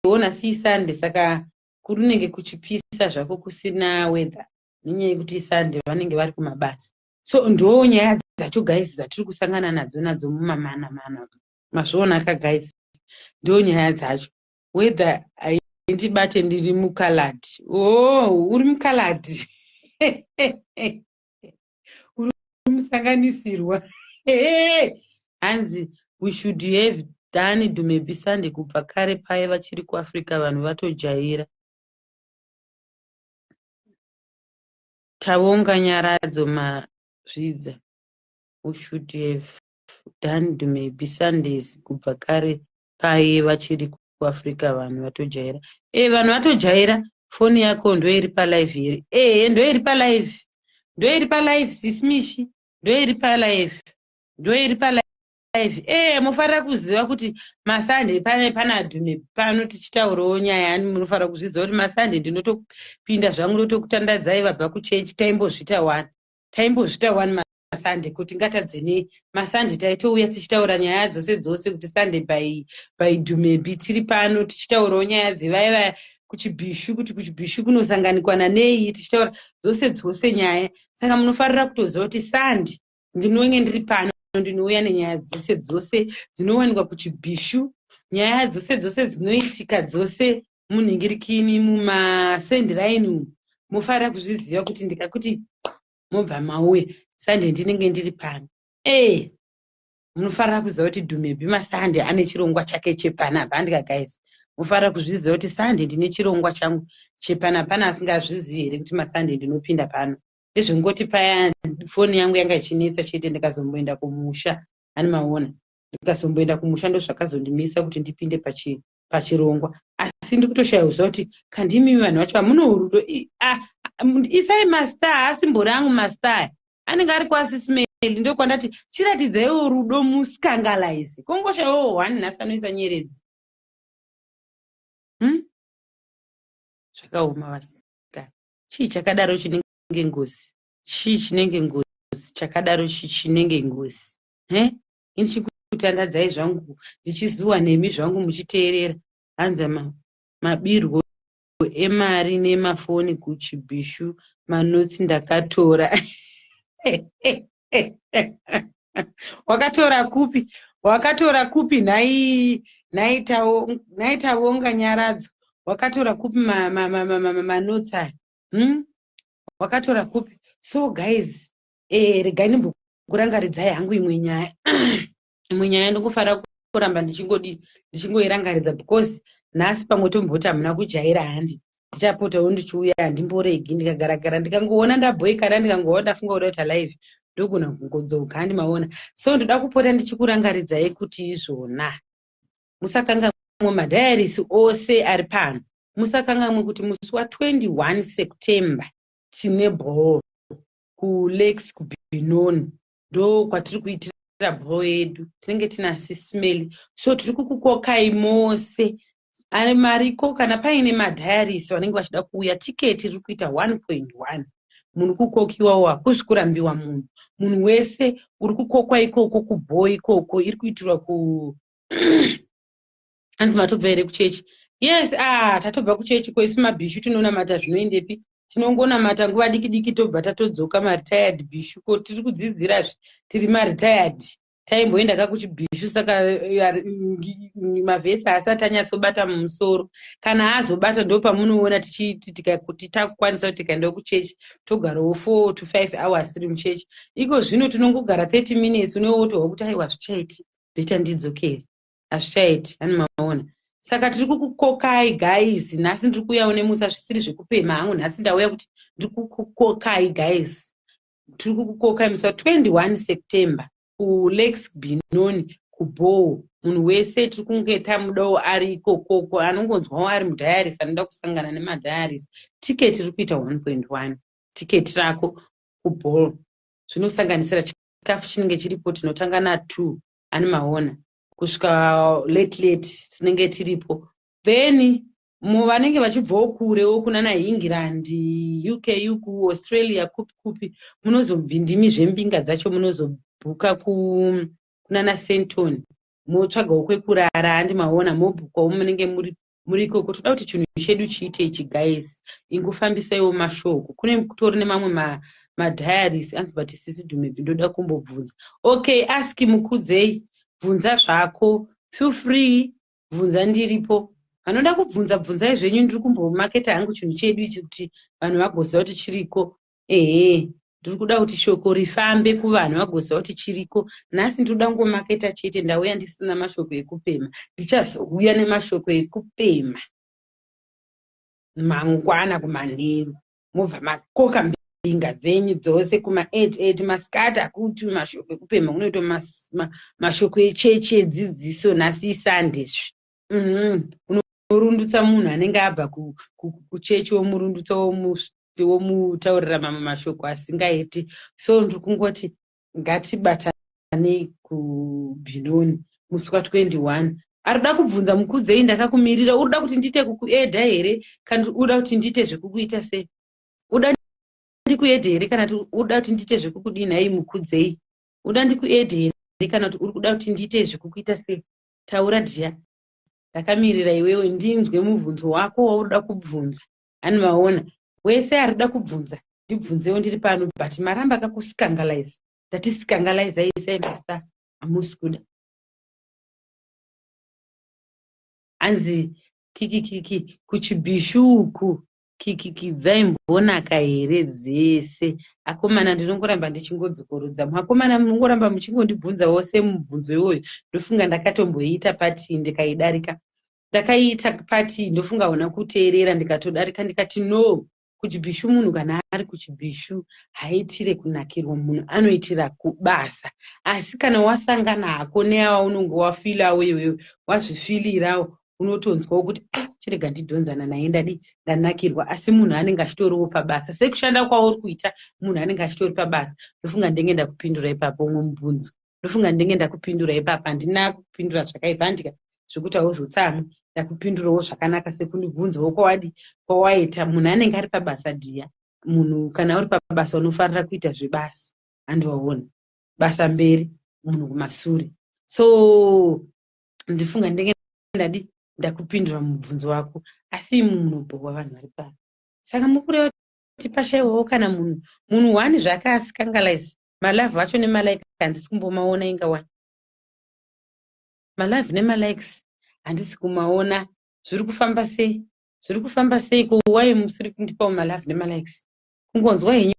Ona si Sunday saka kunenge kuchipisa zvako kusina weather nenyaya yekuti Sunday vanenge vari kumabasa. So ndo nyaya dzacho guys dzatiri kusangana nadzo nadzo mumamana mana. Mazviona ka guys? Ndo nyaya dzacho. Weather haindibate ndiri mukaladi. Oh, uri mukaladi. Uri musanganisirwa. Hanzi we should have done Dumebi Sunday kubva kare paya vachiri kuAfrica vanhu vatojaira. Tavonga Nyaradzo Mazvidza. We should have done Dumebi Sundays kubva kare paye vachiri kuAfrica vanhu vatojaira. Eh, vanhu vatojaira. Foni yako ndo iri palive here? Eh, ndo iri palive. Ndo iri palive sismishi. Ndo iri palive. Ndo iri palive. Eh, munofanira kuziva kuti maSunday pane pana Dhume pano tichitaurawo nyaya. Munofanira kuzviziva kuti maSunday ndinotopinda zvangu ndotokutandadzai vabva kuchechi. Taimbozvita one. Taimbozvita one maSunday kuti ngatadze nei. MaSunday taitouya tichitaura nyaya dzose dzose kuti Sunday by Dhumebi tiri pano tichitaurawo nyaya dzevaya vaya kuchibhishu kuti kuchibhishu kunosanganikwana nei tichitaura dzose dzose nyaya. Saka munofarira kutoziva kuti Sunday ndinonge ndiri pano ndinouya nenyaya dzose dzose dzinowanikwa kuchibhishu nyaya dzose dzose dzinoitika dzose munhingirikini mumasendiraini umu munofanira kuzviziva kuti ndikakuti mobva mauya Sunday ndinenge ndiri pano. Ee, munofanira kuziva kuti Dhumebi maSunday ane chirongwa chake chepanapa handika guys? Munofanira kuzviziva kuti Sunday ndine chirongwa changu chepanapa. Pane asingazvizivi here kuti maSunday ndinopinda pano? Ndezvengoti paya foni yangu yanga ichinetsa chete ndikazomboenda kumusha hani maona ndikazomboenda kumusha ndozvakazondimisa kuti ndipinde pachirongwa asi ndiri kutoshaya kuziva kuti kandimimi vanhu vacho hamuno rudo. Isai mastar asimbori angu mastar anenge ari kwasismeli ndokwandati chiratidzaiwo rudo muscandalize kongoshayiwo one nhasi anoisa nyeredzi. Zvakaoma vasikana. Chii chakadaro chinenge ngozi? Chii chinenge ngozi chakadaro? Chii chinenge ngozi? He, ndichikutandadzai zvangu ndichizuwa nemi zvangu muchiteerera. Hanzi mabirwo emari nemafoni kuchibhishu manotsi ndakatora. Wakatora kupi? Wakatora kupi nhai? Nhai Tavonga Nyaradzo, wakatora kupi manotsi aya? Wakatora kupi? So guys, regai ndimbokurangaridzai hangu imwe nyaya. Imwe nyaya ndingofanira kuramba ndichingodi ndichingoirangaridza because nhasi pamwe tomboti hamuna kujaira handi ndichapotawo ndichiuya handimboregi ndikagaragara ndikangoona ndabhoikana ndikangoona ndafunga kuda kuita live ndogona kungodzoka handi maona. So ndoda kupota ndichikurangaridzai kuti izvona musakangamwe madiaries ose ari pano musakangamwe kuti musi wa21 September tine ball kuLakes kuBenoni. Ndo kwatiri kuitira bho yedu. Tinenge tina Sismeli. So tiri kukukokai mose mariko kana paine madiaries vanenge vachida kuuya. Tiketi riri kuita 1.1. Munhu kukokiwawo, hakusi kurambiwa munhu. Munhu wese uri kukokwa ikoko kubho ikoko iri kuitirwa ku. Hanzi matobva here kuchechi? Yes, ah, tatobva kuchechi. Ko isu mabhishu tinonamata zvinoendepi? Tinongonamata nguva diki diki, tobva tatodzoka maretired bhishu. Ko tiri kudzidzirazve, tiri maretired, taimboenda kakuchibhishu, saka mavhesi haasati anyatsobata mumusoro. Kana azobata, ndo pamunoona tichiti kuti takukwanisa kuti tikaendawo kuchechi, togarawo 4 to 5 hours tiri muchechi. Iko zvino tinongogara 30 minutes, unewotohwa kuti aiwa, zvichaiti, better ndidzokere, hazvichaiti. Ani maona? Saka tiri kukukokai guys. Nhasi ndiri kuuyawo nemutsa zvisiri zvekupema hangu. Nhasi ndauya kuti ndiri kukukokai guys. Tiri kukukokai musi wa21 September kuLex Benoni kubhow. Munhu wese tiri kunge tamudawo ari ikokoko, anongonzwawo ari mudiaries, anoda kusangana nemadiaries. Tiketi riri kuita 1.1. Tiketi rako kuball, zvinosanganisira chikafu chinenge chiripo. Tinotanga na2, ani maona, kusvika late late tinenge tiripo. Then vanenge vachibvawo kurewo kunana England, UK uku, Australia, kupi kupi, munozobvindimi zvembinga dzacho, munozobhuka kunana Senton, motsvagawo kwekurara, handi maona, mobhukawo munenge muri ikoko. Toda kuti chinhu chedu chiite ichi guys. Ingofambisaiwo mashoko. Kune kutori nemamwe madiaries. Anzi, but sisi Dhumebi, ndoda kumbobvunza. Okay, ask Mukudzei, bvunza zvako, feel free, bvunza, ndiripo. Vanoda kubvunza, bvunzai zvenyu. Ndiri kumbomaketa hangu chinhu chedu ichi kuti vanhu vagoziva kuti chiriko. Ehe, ndiri kuda kuti shoko rifambe kuvanhu, vagoziva kuti chiriko. Nhasi ndiri kuda kungomaketa chete. Ndauya ndisina mashoko ekupema. Ndichazouya nemashoko ekupema mangwana kumanheru, mobva makoka mbinga dzenyu dzose kuma8 8 masikati. Akuti mashoko ekupema, kunoitwa mashoko echechi edzidziso. Nhasi iSunday. Unorundutsa munhu anenge abva kuchechi, womurundutsa, womutaurira mamwe mashoko asingaiti. So ndiri kungoti ngatibatanei kuBenoni musi wa21. Arida kubvunza, Mukudzei, ndakakumirira. Urida kuti ndiite kukuedha here, kana uda kuti ndiite zvekukuita sei? Uda ndikuedhe here, kana kuti uda kuti ndiite zvekukudii? Nhai Mukudzei, uda ndikuedhe here, kana kuti uri kuda kuti ndiite zvekukuita sei? Taura dhiya, ndakamirira iwewe, ndinzwe mubvunzo wako waurida kubvunza. Ani maona, wese arida kubvunza, ndibvunzewo, ndiri pano. But maramba akakusikangalize. Ndati sikangalize, isai mastar, hamusi kuda. Hanzi kikikiki, kuchibhishu uku kikiki dzaimbonaka here dzese? Akomana, ndinongoramba ndichingodzokorodza. Akomana, munongoramba muchingondibvunza wose mubvunzo iwoyo. Ndofunga ndakatomboiita pati, ndikaidarika. Ndakaiita pati, ndofunga una kuteerera, ndikatodarika, ndikati no, kuchibhishu munhu kana ari kuchibhishu haitire kunakirwa, munhu anoitira kubasa. Asi kana wasangana hako neaunonge wafilawo, iwewe wazvifilirawo, unotonzwawo kuti ah, chirega ndidhonzana naye, ndadi ndanakirwa. Asi munhu anenge achitoriwo pabasa, sekushanda kwauri kuita, munhu anenge achitori pabasa. Ndofunga ndenge ndakupindura ipapo. Umwe mubvunzo, ndofunga ndenge ndakupindura ipapo. Handina kupindura zvakaipa, handika zvekuti hauzotsamwi. Ndakupindurawo zvakanaka sekundibvunzawo kwawadi kwawaita. Munhu anenge ari pabasa dhiya. Munhu kana uri pabasa unofanira kuita zvebasa, handiwaona? Basa mberi, munhu kumasure. So ndifunga ndenge ndadi ndakupindura mubvunzo wako. Asi imi munobhowa vanhu vari pano, saka mukureva kuti pashaiwawo kana munhu one zvake asikangalize. Malove acho nemalike handisi kumbomaona. Inga wani malove nemalikes handisi kumaona. Zviri kufamba sei? Zviri kufamba sei? Ko wai musiri kundipawo malove nemalikes? Kungonzwa henyu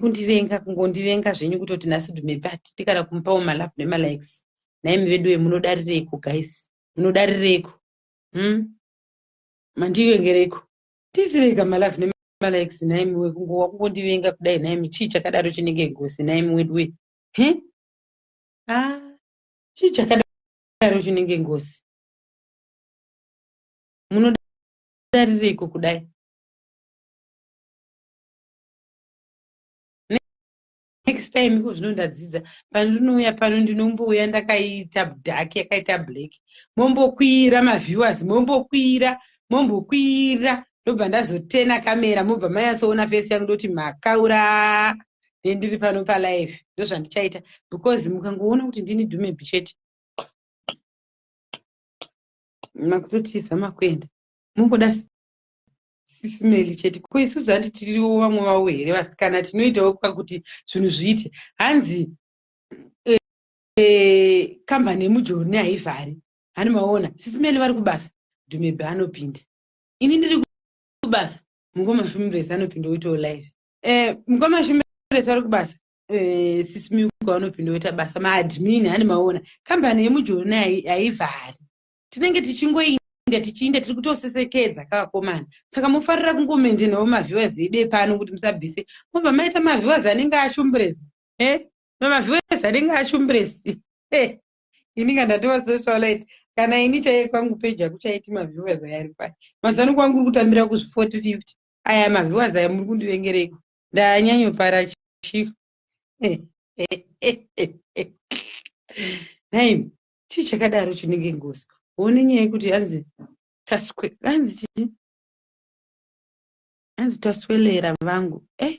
kundivenga, kungondivenga zvenyu, kutoti nhasi Dhumepi hatidi kana kumupawo malove nemalikes. Nhaimi vedu, munodarireiko guys? Munodarireiko? Mandivengereiko? Tisirega malove nemalikes, nhaimi. Kungowa kungondivenga kudai, nhaimi, chii chakadaro chinenge gosi, nhaimi wedu we? He, ah, chii chakadaro chinenge ngozi? Munodarireiko kudai? Next Next time iko zvino ndadzidza, pandinouya pano ndinombouya ndakaita dark, yakaita black. Mombokwira maviewers, mombokwira, mombokwira, ndobva ndazotena kamera, mobva manyatsoona face yangu, ndoti makaura nendiri pano palive. Ndozvandichaita, because mukangoona kuti ndini Dhume Bicheti, makutotiza, makuenda, mungoda Sisimeli chete. Ko isusu handi tiriwo vamwe vavo here vasikana? Tinoitawo kuti zvinhu zviite. Hanzi kambani yemujoni haivhari. Hani maona Sisimeli vari kubasa, Dhumebhe anopinda. Ini ndiri kubasa, Mukoma Shumbres anopinda oitawo live. Mukoma Shumbres vari kubasa, Sisimiuka vanopinda oita basa, maadmin. Hani maona kambani yemujoni haivhari. Tinenge tichingoinda, tichiinda, tiri kutosesekedza kavakomana. Saka mufarira kungomaintainawo maviewers edu epano kuti musabvise, mobva maita maviewers anenge ashumbresi, maviewers anenge ashumbresi. Ini kana ndatova socialite, kana ini chaiye kwangu peji hakuchaiti maviewers aya ari pai. Mazano kwangu uri kutambira kuzvi 40 50. Aya maviewers aya muri kundivengereko, ndanyanyopara chii nai? Chii chakadaro chinenge ngozi? One nyaya yekuti hanzi taswe, hanzi chii, hanzi taswelera vangu. Eh,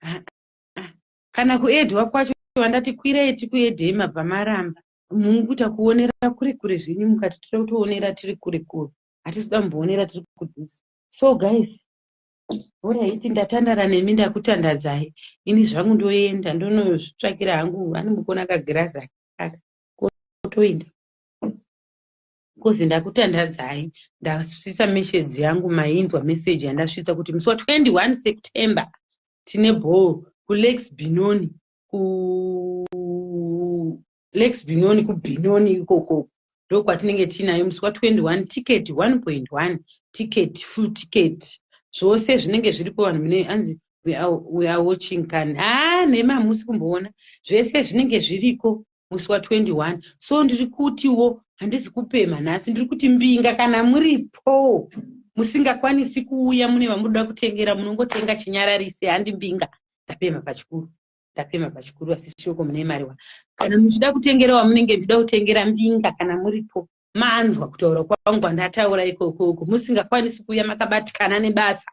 ah, ah. Kana kuedhwa kwacho, vandati kwirei tikuedhei, mabva maramba. Munguita kuonera kure kure zvenyu, mukati toda kutoonera tiri kure kure, hatisi kuda kumboonera tiri kudhuze. So guys, alright, ndatandara nemi, ndakutandadzai. Ini zvangu ndoenda ndonozvitsvakira hangu. Ani mukuona kagirazi aka kotoinda kozi ndakutandadzai, ndasvitsa meseji yangu. Mainzwa meseji yandasvitsa kuti musi wa21 September tine ball kuLex Benoni, kuLex Benoni, kuBenoni ikoko ndokwatinenge tiinayo musi wa21. Ticket 1.1 ticket, full ticket, zvose zvinenge zviripo. Vanhu mune anzi we are watching kani. Ha, nhema, hamusi kumboona. Zvese zvinenge zviriko musi wa21. So ndiri kutiwo handisi kupema nhasi, ndiri kuti mbinga, kana muripo musingakwanisi kuuya, mune vamunoda kutengera, munongotenga chinyararise. Handi mbinga, ndapema pachikuru, ndapema pachikuru, asi shoko mune mari wa. Kana muchida kutengera wamunenge muchida kutengera mbinga, kana muripo manzwa kutaura kwangu kwandataura ikokoko, musingakwanisi kuuya, makabatikana nebasa,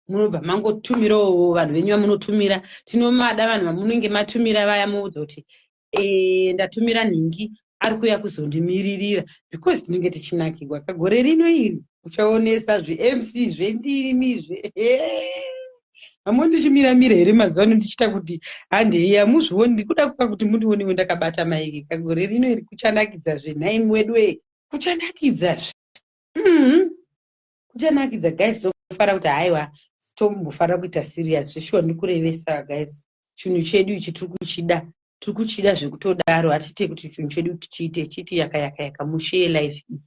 munobva mangotumirawo vanhu venyu vamunotumira. Tinomada vanhu vamunenge matumira vaya, muudza kuti ndatumira nhingi, ari kuuya kuzondimiririra, because tinenge tichinakirwa. Kagore rino iri uchaonesa zvimc zvendini zve hamondichimiramira here mazuva ano, ndichiita kuti handei, hamuzvioni. Ndikuda kuka kuti mundionewo ndakabata maiki. Kagore rino iri kuchanakidza zvenhaimi wedu e, kuchanakidza zve. Kuchanakidza guys. Tofara kuti haiwa, tombofanira kuita serious zveshuwa. Ndikurevesa guys, chinhu chedu ichi tiri kuchida, tiri kuchida zvekutodaro. Hatiite kuti chinhu chedu tichiite chiti yaka yaka yaka. Mushare live iyi,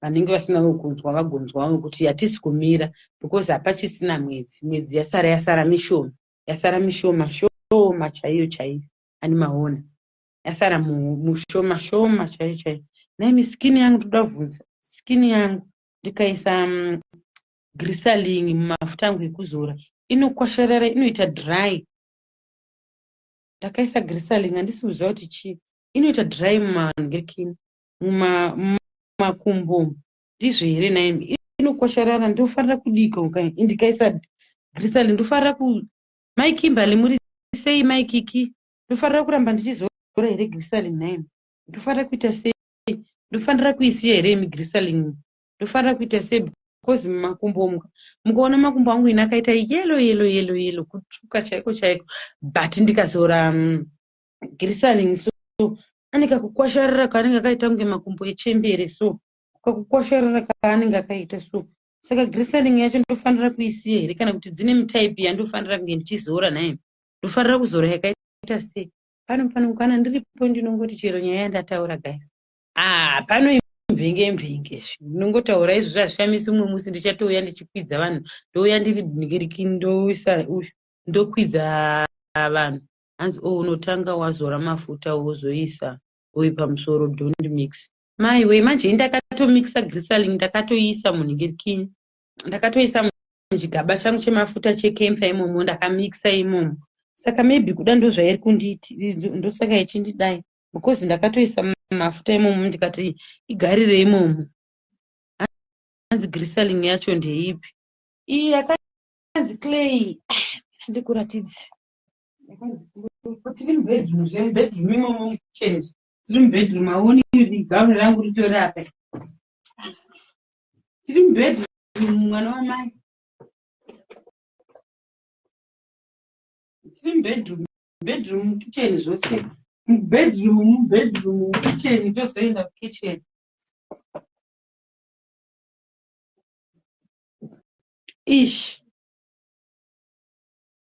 vanenge vasinawo kunzwa vagonzwawo kuti hatisi kumira, because hapachisina mwedzi. Mwedzi yasara, yasara mishoma, yasara mishoma shoma chaiyo chaiyo. Ani maona yasara mushoma shoma chaiyo chaiyo. Naimi, skin yangu, toda kubvunza skin yangu, ndikaisa glycerin mumafuta angu ekuzora, inokwasharara, inoita dry? Ndakaisa glycerin, handisi kuziva kuti chii, inoita dry mumangirikini, mumakumbo. Ndizvo here naimi? Inokwasharara. Ndofanira kudika ndikaisa glycerin? Ndofanira ku Mai Kimberly, muri sei Mai Kiki? Ndofanira kuramba ndichizora here glycerin naimi? Ndofanira kuita sei? Ndofanira kuisiya here imi glycerin? Ndofanira kuita sei? Because mumakumbo umu, mukaona makumbo angu ini akaita yellow yellow yellow yellow, kutsvuka chaiko chaiko, but ndikazora glycerin so ane kakukwasharara kaanenge akaita kunge makumbo echembere. So kakukwasharara kaanenge akaita so. Saka glycerin yacho ndofanira kuisiya here, kana kuti dzine mutype yandofanira kunge ndichizora nayo? Ndofanira kuzora yakaita sei? Pano pano kana ndiripo, ndinongoti chero nyaya yandataura guys, ah, pano imvenge mvenge, ndinongotaura izvozvo, hazvishamisi. Umwe musi ndichatouya ndichikwidza vanhu, ndouya ndiri ngiriki, ndoisa uyu, ndokwidza vanhu. Hanzi o, unotanga wazora mafuta, wozoisa uyu pamusoro, don't mix. Maiwe, manje ndakatomixa glycerin, ndakatoisa munhingirikini, ndakatoisa muchigaba changu chemafuta chekemfa imomo, ndakamixa imomo. Saka maybe kuda ndozvairi kundiiti, ndosaka ichindidai, because ndakatoisa mafuta imomo ndikati igarire imomo. Hanzi glycerin yacho ndeipi? Iyi yakanzi clay. Ndikuratidze. Tiri mubedroom zve, mubedroom imomo, mukitchen. Tiri mubedroom, aoni gauni rangu ritori apa. Tiri mubedroom, mwana wamai. Tiri mubedroom, bedroom, kitchen, zvose mubedroom, mubedroom, mukitchen, tozoenda kukitchen. Ish,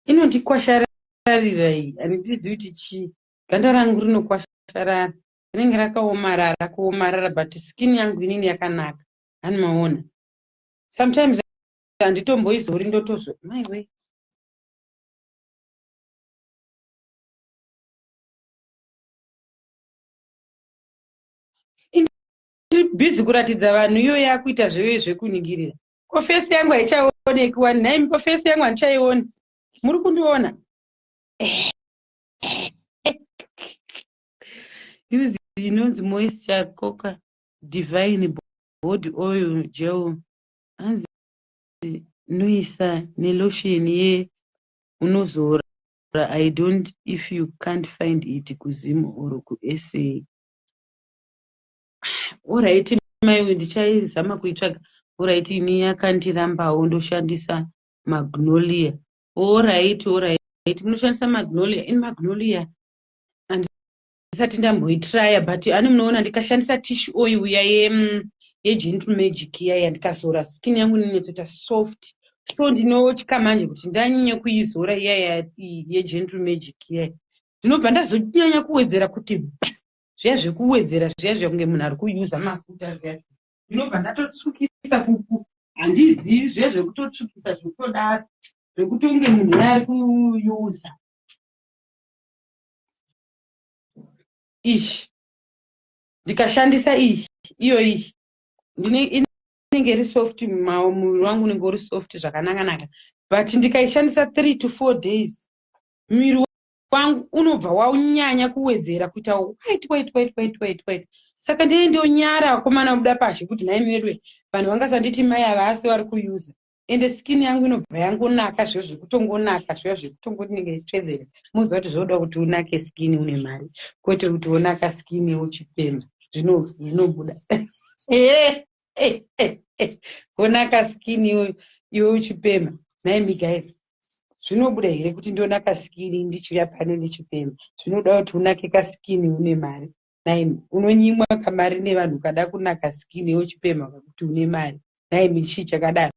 inondikwashararira iyi. Handizivi kuti chii. Ganda rangu rinokwasharara, rinenge rakaomarara kuomarara, but skin yangu inini yakanaka. Hani maona, sometimes handitomboizori, ndotozo maiwe. Ndiri busy kuratidza vanhu, iyo yakuita zveyo zvekuningirira. Ko face yangu haichaoneki wani? Nhaimi, ko face yangu handichaioni? Muri kundiona? Use inonzi Moisture Coca Divine Body Oil Gel. Hanzi noisa nelotion ye unozora. I don't if you can't find it kuZim or kuSA. Alright mai, ndichaizama kuitsvaga. Alright, ini yakandirambawo, ndoshandisa Magnolia. Alright, munoshandisa Magnolia. In Magnolia handisati ndamboitraya, but ani munoona, ndikashandisa tissue oil uya yeGentle Magic iyaya, ndikazora, skin yangu inonyatsoita soft. So ndinotya manje kuti ndanyanya kuizora iyaya yeGentle Magic iyaya, ndinobva ndazonyanya kuwedzera kuti zviya zvekuwedzera zviya zviya, kunge munhu ari kuyuza mafuta zviya, ndinobva ndatotsvukisa kuku. Handizivi, zviya zvekutotsvukisa zvekutodaro, zvekutonge munhu uya ari kuyuza ishi. Ndikashandisa iyi iyoyi, inenge iri soft, muviri wangu unenge uri soft zvakanaka-naka, but ndikaishandisa 3 to 4 days, muviri wangu unobva wanyanya kuwedzera kuita white, white, white, white, white, white. Saka ndee ndonyara vakomana vabuda pashe kuti nhai medwe, vanhu vangasanditi mai ava asi vari kuyuza. Ende skin yangu inobva yangonaka zviyo zvekutongonaka, zviya zvekutongoti inenge ichitsvedzera. Muziva kuti zvoda kuti unake skin une mari, kwete kuti wonaka skin uchipemha. Zvinobuda wonaka skin iwe uchipemha. Nhaimi guys, zvinobuda here kuti ndonaka skin ndichiuya pano ndichipemha? Zvinoda kuti unake kaskin une mari. Nhaimi, unonyimwa kamari nevanhu ukada kunaka skin uchipemha kuti une mari. Nhaimi, chii chakadaro?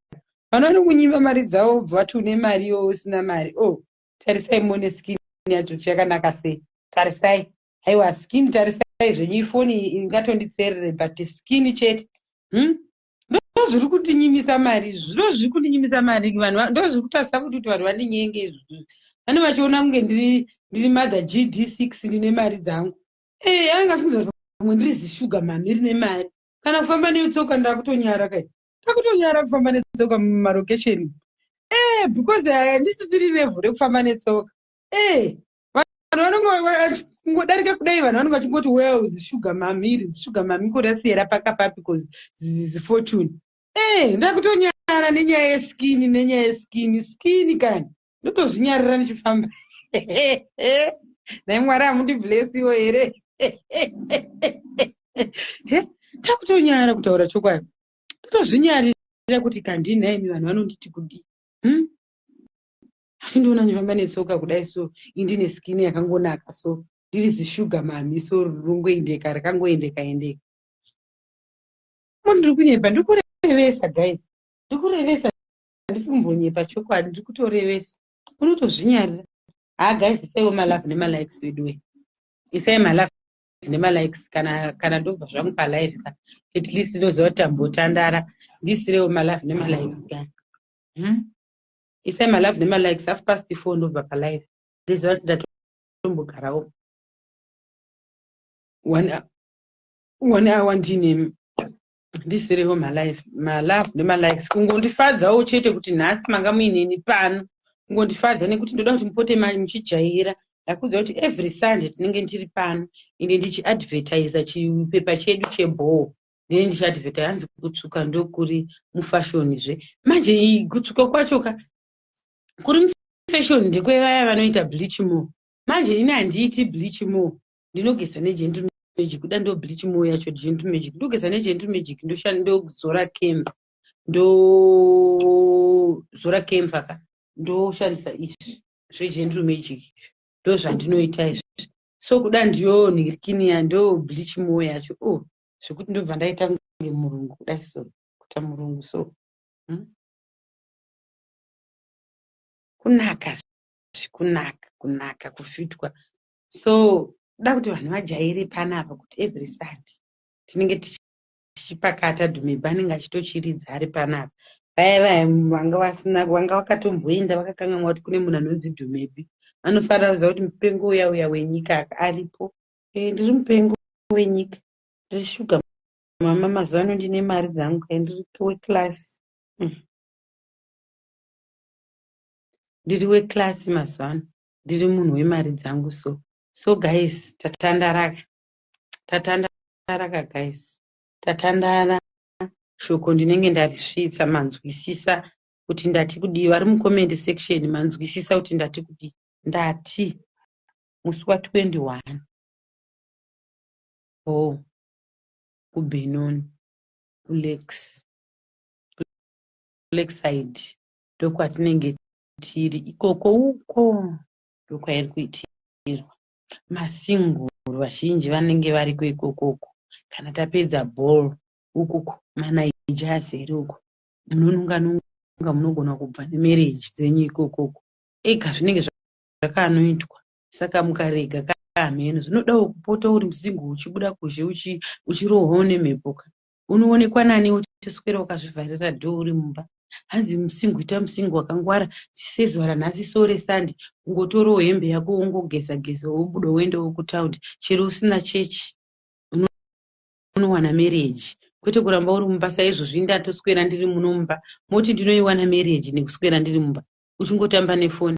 Vanhu vanokunyima mari dzavo, bva vati une mari iwe usina mari. O oh, tarisai muone skin yacho kuti yakanaka sei. Tarisai, aiwa, skin, tarisai zvenyu. Ifoni ingatonditserere, but skin chete, Ndo zviri kundinyimisa mari izvi, ndo zviri kundinyimisa mari vanhu, ndo zviri kutarisa kuti vanhu vandinyenge izvi. Vane vachiona kunge ndiri mother GD6, ndine mari dzangu. E, anenge achifunza kuti pamwe ndiri zisugar mummy rine mari. Kana kufamba netsoka ndakutonyara kai, ndakutonyara kufamba netsoka mumarokesheni e, because handisisiri level rekufamba netsoka. E, vanhu vanonge kungodarika kudai, vanhu vanonge vachingoti, "Well, zisugar mummy iri, zisugar mummy korasiyera pakapapi cause zifortune." E, ndakutonyara nenyaya yeskin, nenyaya yeskin, skin kani ndotozvinyarira ndichifamba. Nhai Mwari, hamundiblesiwo here? Takutonyara kutaura chokwadi, totozvinyarira kuti kandini nhaimi, vanhu vanonditi kudii, Asi ndiona ndichifamba netsoka kudai, so indine skin yakangonaka, so ndiri zisugar mummy, so rinongoendeka, rakangoendeka endeka. Ndiri kunyepa? Ndiri kurevesa guys, ndiri kurevesa, handisi kumbonyepa. Chokwadi, ndiri kutorevesa. Unotozvinyarira. Ha guys, isaiwo malove nemalikes veduwe, isai malove nemalikes. Kana ndobva zvangu palive ka, at least ndoziva kuti tambotandara. Ndisirewo malove nemalikes ka, Isai malove nemalikes. 4:30 ndobva palive, ndoziva kuti ndatombogarawo one hour ndine. Ndisirewo malove nemalikes, kungondifadzawo chete kuti nhasi manga muineni pano. Kungondifadza nekuti ndoda kuti mupote muchijaira. Ndakuudza kuti every Sunday tinenge ndiri pano, ende ndichiadvertisa chipepa chedu chebhoo. Ndinenge ndichiadvertisa. Hanzi kutsvuka ndokuri mufashonizve manje. Kutsvuka kwacho ka kuri mufashion ndekwevaya vanoita bleach more. Manje ini handiiti bleach more, ndinogeza neGentle Magic. Kuda ndo bleach more yacho, Gentle Magic. Ndogeza neGentle Magic, ndozora camphor, ndozora camphor ka, ndoshandisa izvi zveGentle Magic, ndo zvandinoita izvi. So kuda ndiyo nhirikiniya, ndo bleach more yacho. Oh, zvekuti ndobva ndaita kunge murungu kudai, so kuita murungu so, Kunaka, kunaka, kunaka, kufitwa. So kuda kuti vanhu vajaire panapa kuti every Sunday tinenge tichipakata. Dhumebhi anenge achitochiridza ari panapa. Vaya vaya vanga vasina, vanga vakatomboenda vakakanganwa kuti kune munhu anonzi Dhumebhi, vanofanira kuziva kuti mupengo uya uya wenyika aripo. Ndiri mupengo wenyika, ndiri sugar mama mazuva ano, ndine mari dzangu kai, ndiri weclass. Ndiri weclass mazuva ano, ndiri munhu wemari dzangu. So guys, tatandaraka, tatandaraka guys, tatandara. Shoko ndinenge ndarisvitsa, manzwisisa kuti ndati kudii. Vari mucomment section, manzwisisa kuti ndati kudii? Ndati musi wa21 oh kuBenoni, kuLakes, Lakeside, ndokwatinenge tiri ikoko. Uko ndokwairi kuitirwa. Masinguru vazhinji vanenge variko ikokoko. Kana tapedza ball ukuko, manaija azere uko, munonunga nunga, munogona kubva nemarriage dzenyu ikokoko. Ega zvinenge zvakanoitwa. Saka mukarega kahameno, zvinodawo kupota uri musingle, uchibuda kuzhe, uchirohwawo nemhepo ka. Unoonekwa nani uchiswera wakazvivharira door uri mumba? Hanzi musingle, ita musingle wakangwara sezuva ranhasi. So reSunday ungotorawo hembe yako, wongogeza geza, wobuda, woendawo kutaundi. Chero usina chechi, unowana marriage, kwete kuramba uri mumba saizvozvi. Ndatoswera ndiri muno mumba, moti ndinoiwana marriage nekuswera ndiri mumba uchingotamba nefoni?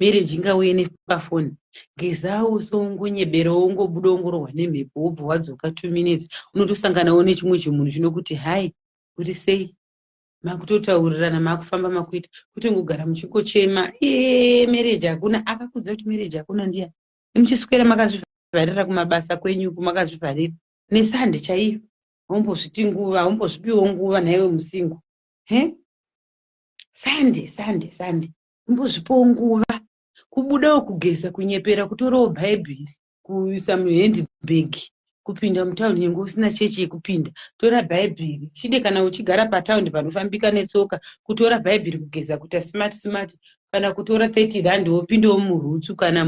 Marriage ingauye nepafoni? Gezawo so, ungonyeberawo, ungobuda, ungorohwa nemhepo, wobva wadzoka. 2 minutes unotosanganawo nechimwe chimunhu chinokuti, "Hai, uri sei?" Makutotaurirana, makufamba, makuita kuti ngogara muchingochema, "Ee, marriage hakuna." Akakudza kuti marriage hakuna ndiani? Muchiswera makazvivharira kumabasa kwenyuku, makazvivharira neSunday chaiyo haumbozviti nguva, haumbozvipiwo nguva nhaiwe musingle? He, Sunday, Sunday, Sunday, umbozvipawo nguva kubudawo, kugeza, kunyepera, kutorawo bhaibheri, kuisa muhandbag, kupinda mutaundi. Nyange usina chechi yekupinda, tora bhaibheri chide. Kana uchigara pataundi panofambika netsoka, kutora bhaibheri, kugeza, kuita smart smart, kana kutora R30 wopindawo muRoots kana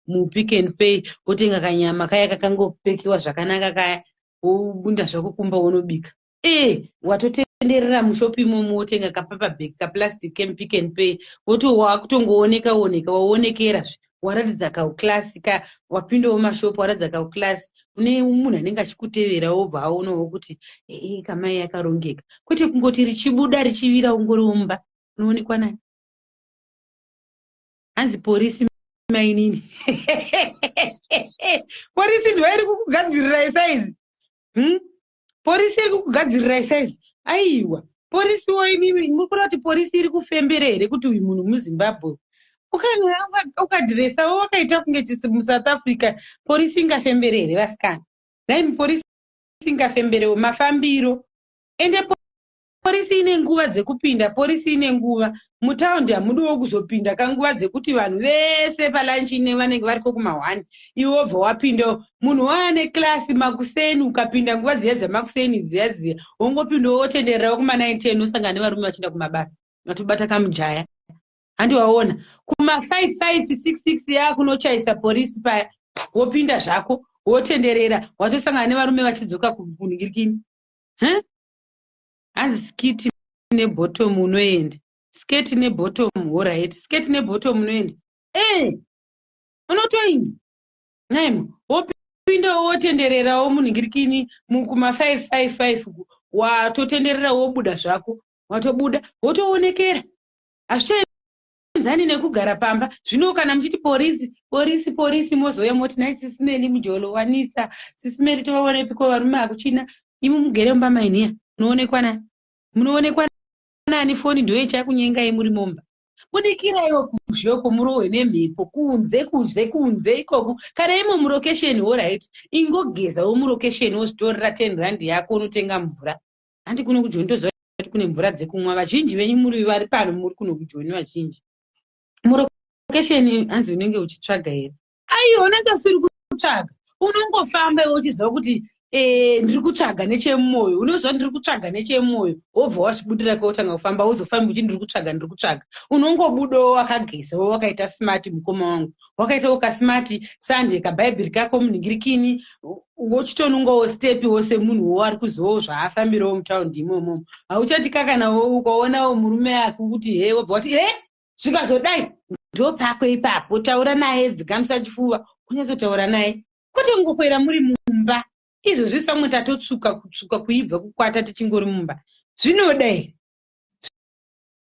muPick and Pay, wotenga kanyama kaya kakangopekiwa zvakanaka kaya, wobunda zvako kumba, wonobika. E, watotenderera mushopu imomo, wotenga kapaper bag, kaplastic kemuPick and Pay, woto wakutongooneka oneka, waonekerazve, waratidza kauclass ka. Wapindawo mashopu, waratidza kauclass. Une munhu anenge achikutevera, wobva aonawo kuti ee, kamai akarongeka, kwete kungoti richibuda richivira ungoriwo mumba. Unoonekwa nani? Hanzi porisi mainini, porisi ndiwa iri kukugadzirirai saizi, Porisi iri kukugadzirirai saizi? Aiwa, porisiwo inini, muri kuda kuti porisi iri kufembera here kuti uyu munhu muZimbabwe? Ukadhiresawo wakaita kunge muSouth Africa, porisi ingafembere here vasikana? Nai, porisi ingafemberewo mafambiro? Ende porisi ine nguva dzekupinda, porisi ine nguva mutaundi. Hamudiwo kuzopinda kanguva dzekuti vanhu vese palunch vanenge variko kuma1, iwe wobva wapindawo. Munhu waane class makuseni, ukapinda nguva dziya dzamakuseni dziya dziya, wongopindawo, wotendererawo kuma9 10, wosangana nevarume vachienda kumabasa, vatobata kamujaya. Handi waona kuma5 5 6 6 yakunochaisa porisi paya, wopinda zvako, wotenderera, watosangana nevarume vachidzoka kunhingirikini. Hanzi skirt nebottom unoenda, skirt nebottom. Alright, skirt nebottom unoenda. E, unotoinda naimo, wopindawo, wotendererawo munhingirikini kuma5 5 5, watotenderera, wobuda zvako, watobuda, wotoonekera. Hazvichaenzi. Hazvienzani nekugara pamba. Zvino kana muchiti porisi, porisi, porisi, mozouya moti nhai Sis Melly, mujolo wanitsa. Sis Melly, tovaonepiko varume? Hakuchina. Imi mugere mumba mainiya, munoonekwa nani? Munoonekwa nani? Foni ndiyo ichakunyengai muri mumba. Budikiraiwo kuzhe uko, murohwe nemhepo kunze, kuzhe kunze ikoku. Kana imo murokesheni, alright, ingogezawo murokesheni, wozvitorera 10 rand yako, unotenga mvura. Handi kuno kuJoni toziva kuti kune mvura dzekumwa. Vazhinji venyu muri vari pano, muri kuno kuJoni vazhinji. Murokesheni hanzi unenge uchitsvaga here? Aiwa, unenge usiri kutsvaga, unongofamba iwe uchiziva kuti ndiri kutsvaga nechemumwoyo. Unoziva ndiri kutsvaga nechemumwoyo, wobva wazvibudira kotanga kufamba. Uzofambi uchi ndiri kutsvaga, ndiri kutsvaga. Unongobudawo wakagezawo, wakaita smart, mukoma wangu, wakaitawo kasmart sande, kabhaibheri kako munhingirikini, wochitonungawo stepiwo semunhuwo ari kuzivawo zvaafambirawo mutaundi imomo. Hauchati kakana ukaonawo murume akukuti he, wobva wati he, zvikazodai ndo pako ipapo. Taura naye, dzikamisa chifuva, unyatsotaura naye, kwete kungokwera muri mumba. Izvozvi samwe tatotsvuka, kutsvuka kuibva kukwata tichingori mumba. Zvinoda here?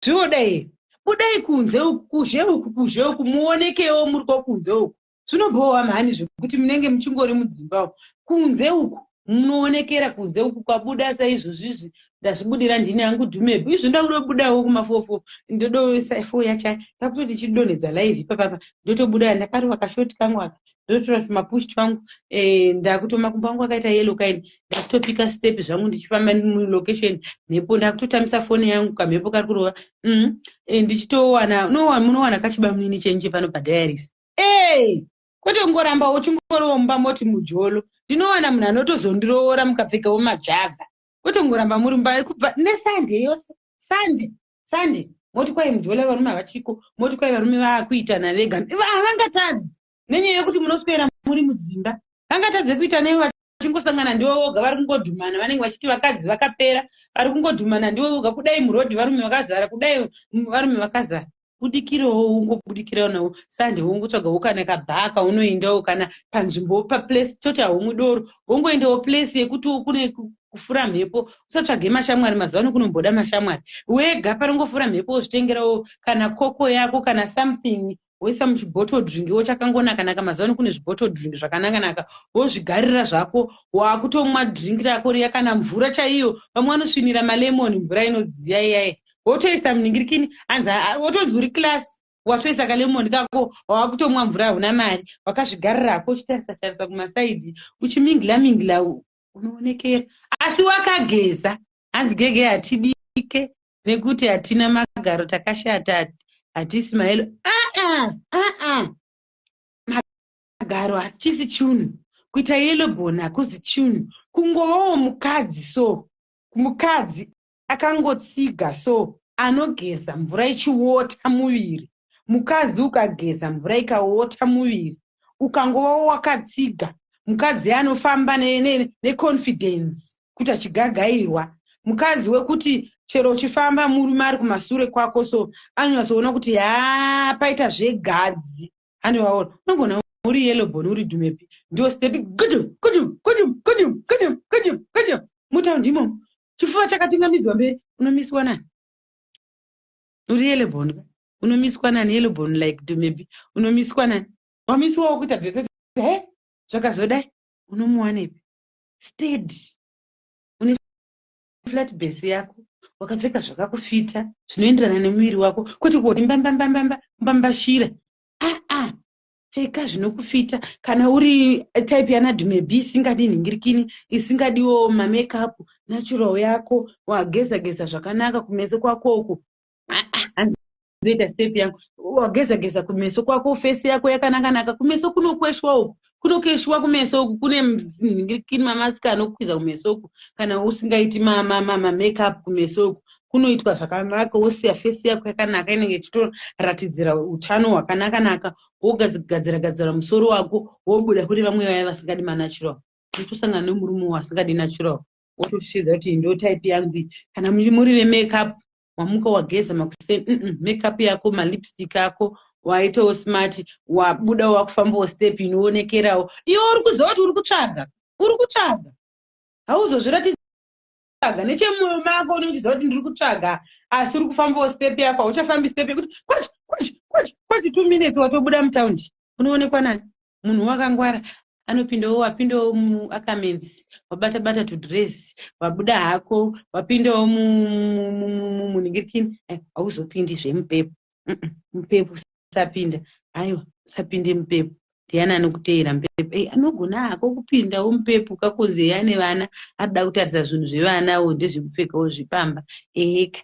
Zvinoda here? Budai kunze uku, kuzhe uku, kuzhe uku, muonekewo muri kunze uku. Zvinobhowa mhani zvekuti munenge muchingori mudzimba uku. Kunze uku munoonekera, kunze uku kwabuda saizvozvizvi. Ndazvibudira ndini hangu Dhumebu. Izvo ndakutobudawo kumafofo, ndodoisa fo yacha, ndakutoti chidonhedza live ipapapa, ndotobuda ndakarova kashoti kangu aka, ndotora tumapush twangu, ndakuto makumbo angu akaita yellow kaini, ndakutopika step zvangu ndichifamba mulocation. Mhepo, ndakutotambisa foni yangu, kamhepo kari kurova, ndichitowana munowana kachibamunini chenyu chepano padiaries. Ei, kwete kungoramba uchingoriwo mumba moti mujolo. Ndinowana munhu anotozondiroora mukapfekawo majavha, kwete kungoramba muri mumba kubva neSunday yose. Sunday, Sunday, moti kwai mujola, varume havachiko. Moti kwai varume vaakuitana vega. Havangatadzi nenyaya yekuti munoswera muri mudzimba. Vangatadze kuita newe vachingosangana ndivo voga, vari kungodhumana. Vanenge vachiti vakadzi vakapera, vari kungodhumana ndivo voga. Kudai murodhi varume vakazara, kudai varume vakazara. Budikirewo, ungobudikirawo nawo Sunday, wongotsvagawo kana kabhaka unoendawo, kana panzvimbo, paplace. Toti haumwi doro, wongoendawo place yekuti kune kufura mhepo. Usatsvage mashamwari. Mazuva ano kunomboda mashamwari? Wega panongofura mhepo, wozvitengerawo kana koko yako, kana something, woisa muchibottle drink wo chakangonaka naka. Mazuva ano kune zvibottle drink zvakanaka-naka. Wozvigarira zvako, waakutomwa drink rako riya, kana mvura chaiyo. Vamwe vanosvinira malemon, mvura inodziya iyai, wotoisa munhingirikini. Hanzi wotonzi uri class, watoisa kalemon kako, waakutomwa mvura. Hauna mari, wakazvigarirako uchitarisa tarisa kumasides, uchimingila mingila, unoonekera asi wakageza. Hanzi gege hatidike nekuti hatina magaro, takashata, hatisi maelo. Aa, aa, magaro hachisi chunhu. Kuita yellow bone hakuzi chunhu. Kungovawo mukadzi, so mukadzi akangotsiga, so anogeza mvura ichiwota muviri. Mukadzi ukageza mvura ikawota muviri, ukangovawo wakatsiga, mukadzi anofamba neconfidence kuti achigagairwa. Mukadzi wekuti chero uchifamba, murume ari kumasure kwako, so anonyatsoona kuti ha, paita zvegadzi. Handiwaona unogona uri yellow bone, uri Dhumepi, ndo step gudu gudu gudu gudu gudu gudu gudu mutaundi imomo, chifuva chakatingamidzwa mberi. Unomiswa nani uri yellow bone? Unomiswa nani yellow bone like Dhumepi? Unomiswa nani? Wamisiwawo kuita bvepepe he, zvakazodai, unomuwanepi? Steady, une flat base yako, wakapfeka zvakakufita, zvinoenderana nemuviri wako, kwete kuti mbambambambamba mbambashira. Aa, pfeka zvinokufita. Kana uri type yana Dhumebi isingadi nhingirikini, isingadiwo mamakeup, natural yako, wageza geza zvakanaka kumeso kwako uku, ndoita step yangu, wageza geza kumeso kwako, face yako yakanaka-naka. Kumeso kunokweshwa uku, kunokeshwa kumeso uku, kune nhingirikini, mamasika anokwiza kumeso uku. Kana usingaiti mamakeup, kumeso uku kunoitwa zvakanaka, wosiya face yako yakanaka, inenge ichitoratidzira utano hwakanaka-naka. Wogadzira gadzira musoro wako, wobuda. Kune vamwe vaya vasingadi manatural, unotosangana nemurume wasingadi natural, wotoshiza kuti ndo type yangu iyi. Kana muri vemakeup, wamuka, wageza makuseni, makeup yako, malipstick ako, waitawo smart, wabuda, wakufambawo step inoonekerawo. Iwe uri kuziva kuti uri kutsvaga, uri kutsvaga, hauzozviratidza. Nechemwoyo mako unochiziva kuti ndiri kutsvaga, asi uri kufambawo step yako. Hauchafambi step yekuti kwachi kwachi. Kwati 2 minutes watobuda mutaundi, unoonekwa nani? Munhu wakangwara anopindawo, wapindawo muAckermans, wabata bata tudress, wabuda hako, wapindawo munhingirikini. Hauzopindi zvemuPep. MuPep usapinda, aiwa, usapinde muPep. Ndiani anokuteera muPep? Ei, anogona hako kupindawo muPep kakunzi ane vana, arida kutarisa zvinhu zvevanawo, ndezvekupfekawo zvipamba, eheka.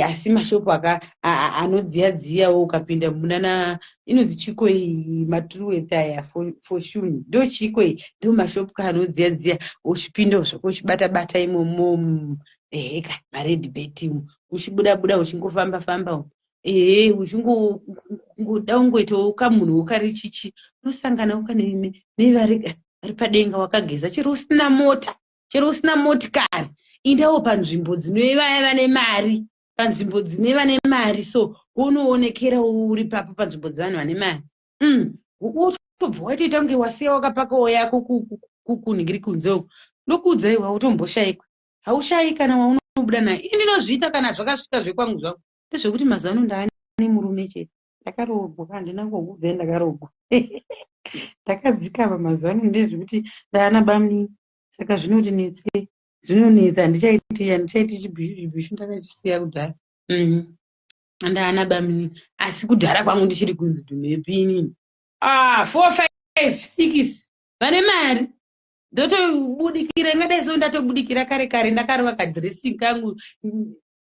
Asi mashopu anodziya dziyawo, ukapinda munana inonzi chiko iyi, maTruworths aya, Fortune, ndo chiko iyi, ndo mashopu ka anodziya dziya, uchipindawo zvako uchibata bata imomo, eheka, maRedbet umu, uchibuda buda, uchingofamba famba, ehe, uchingoda kungoitawo kamunhu kari chichi, unosanganawo nevari vari padenga wakageza. Chero usina mota, chero usina motikari, indawo panzvimbo dzine vaya vane mari, panzvimbo dzine vane mari, so unoonekerawo uri papo panzvimbo dzevanhu vane mari. Utobva watoita kunge wasiya wakapakawo yako kunhingiri kunze uku. Ndokuudzai, wautomboshayikwa, haushayi kana waunobuda naye. Ini ndinozviita kana zvakasvika zvekwangu zvangu, ndezvekuti mazuva ano ndaane murume chete, ndakaroorwa, handina kungobve ndakaroorwa, ndakadzikama. Mazuva ano ndezvekuti ndaana bamunini, saka zvinoti netsei, zvinonetsa. Handichaiti chibhishu, chibhishu ndakachisiya kudhara. Ndaana bamunini, asi kudhara kwangu ndichiri kunzi Dhumepi inini, ah, four, five, six vane mari, ndotobudikira. Ingadai so ndatobudikira kare kare, ndakarova kadressing kangu.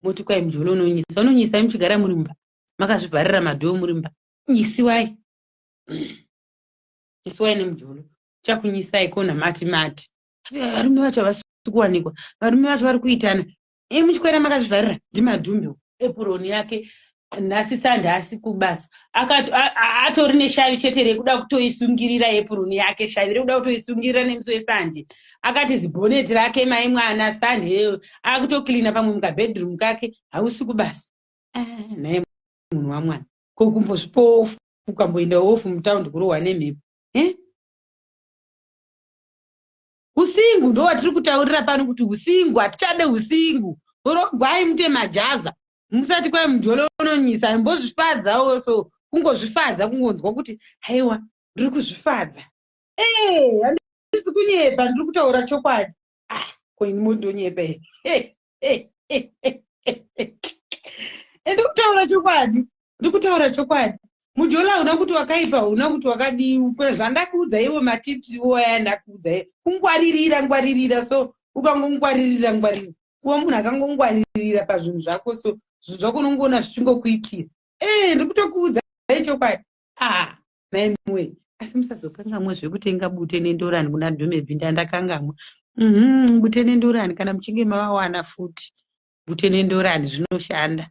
Moti kwai mujolo unonyisa, unonyisa muchigara muri mumba, makazvivharira madoor muri mumba. Nyisiwai, nyisiwai nemujolo, chakunyisai kona. Mati mati varume vacho havasi kuwanikwa, varume vacho vari kuitana, imi muchikwera makazvivharira. Ndimadhumbe apron yake nhasi Sunday, asi kubasa atori neshavi chete rekuda kutoisungirira apron yake, shavi rekuda kutoisungirira nemusi weSunday. Akati zibhoneti rake, mai mwana, Sunday akutocleana pamwe mukabedroom kake, hausi kubasa. Ah, naye munhu wamwana, ko kumbozvipo off, ukamboenda off mutaundi kurohwa nemhepo, eh? Usingle ndo watiri kutaurira pano, kuti usingle hatichade usingle. Rogwai mute majaza, musati kwai mujolo unonyisa. Imbozvifadzawo so, kungozvifadza, kungonzwa kuti haiwa, ndiri kuzvifadza. Ee, handisi kunyepa, ndiri kutaura chokwadi. Ah, ko ini mondonyepa here? Ndiri kutaura chokwadi, ndiri kutaura chokwadi. Mujolo hauna kuti wakaipa, hauna kuti wakadii. Zvandakuudza iwo matips iwo aya ndakuudza, kungwaririra, ngwaririra. So ukangongwaririra, ngwaririra, kuva munhu akangongwaririra pazvinhu zvako, so zvinhu zvako unongoona zvichingokuitira. Ee, ndiri kutokuudzai chokwadi. Ah, naimuwe, asi musazokangamwa zvekutenga bute nendorani kuna Dhumebhi. Ndandakangamwa. Bute nendorani, kana muchinge mavawana futi, bute nendorani zvinoshanda.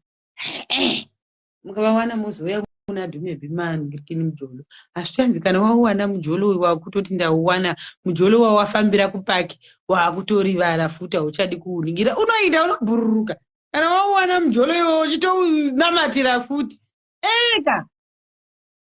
Mukavawana mozouya kuna Dhumebhi mangirikini mujolo. Hazvichanzi kana wauwana mujolo uyu, wakutoti ndauwana mujolo, wawafambira kupaki, waakutorivara futi, hauchadi kuuningira, unoinda unobhururuka. Kana wauwana mujolo iwowo, uchitounamatira futi eka.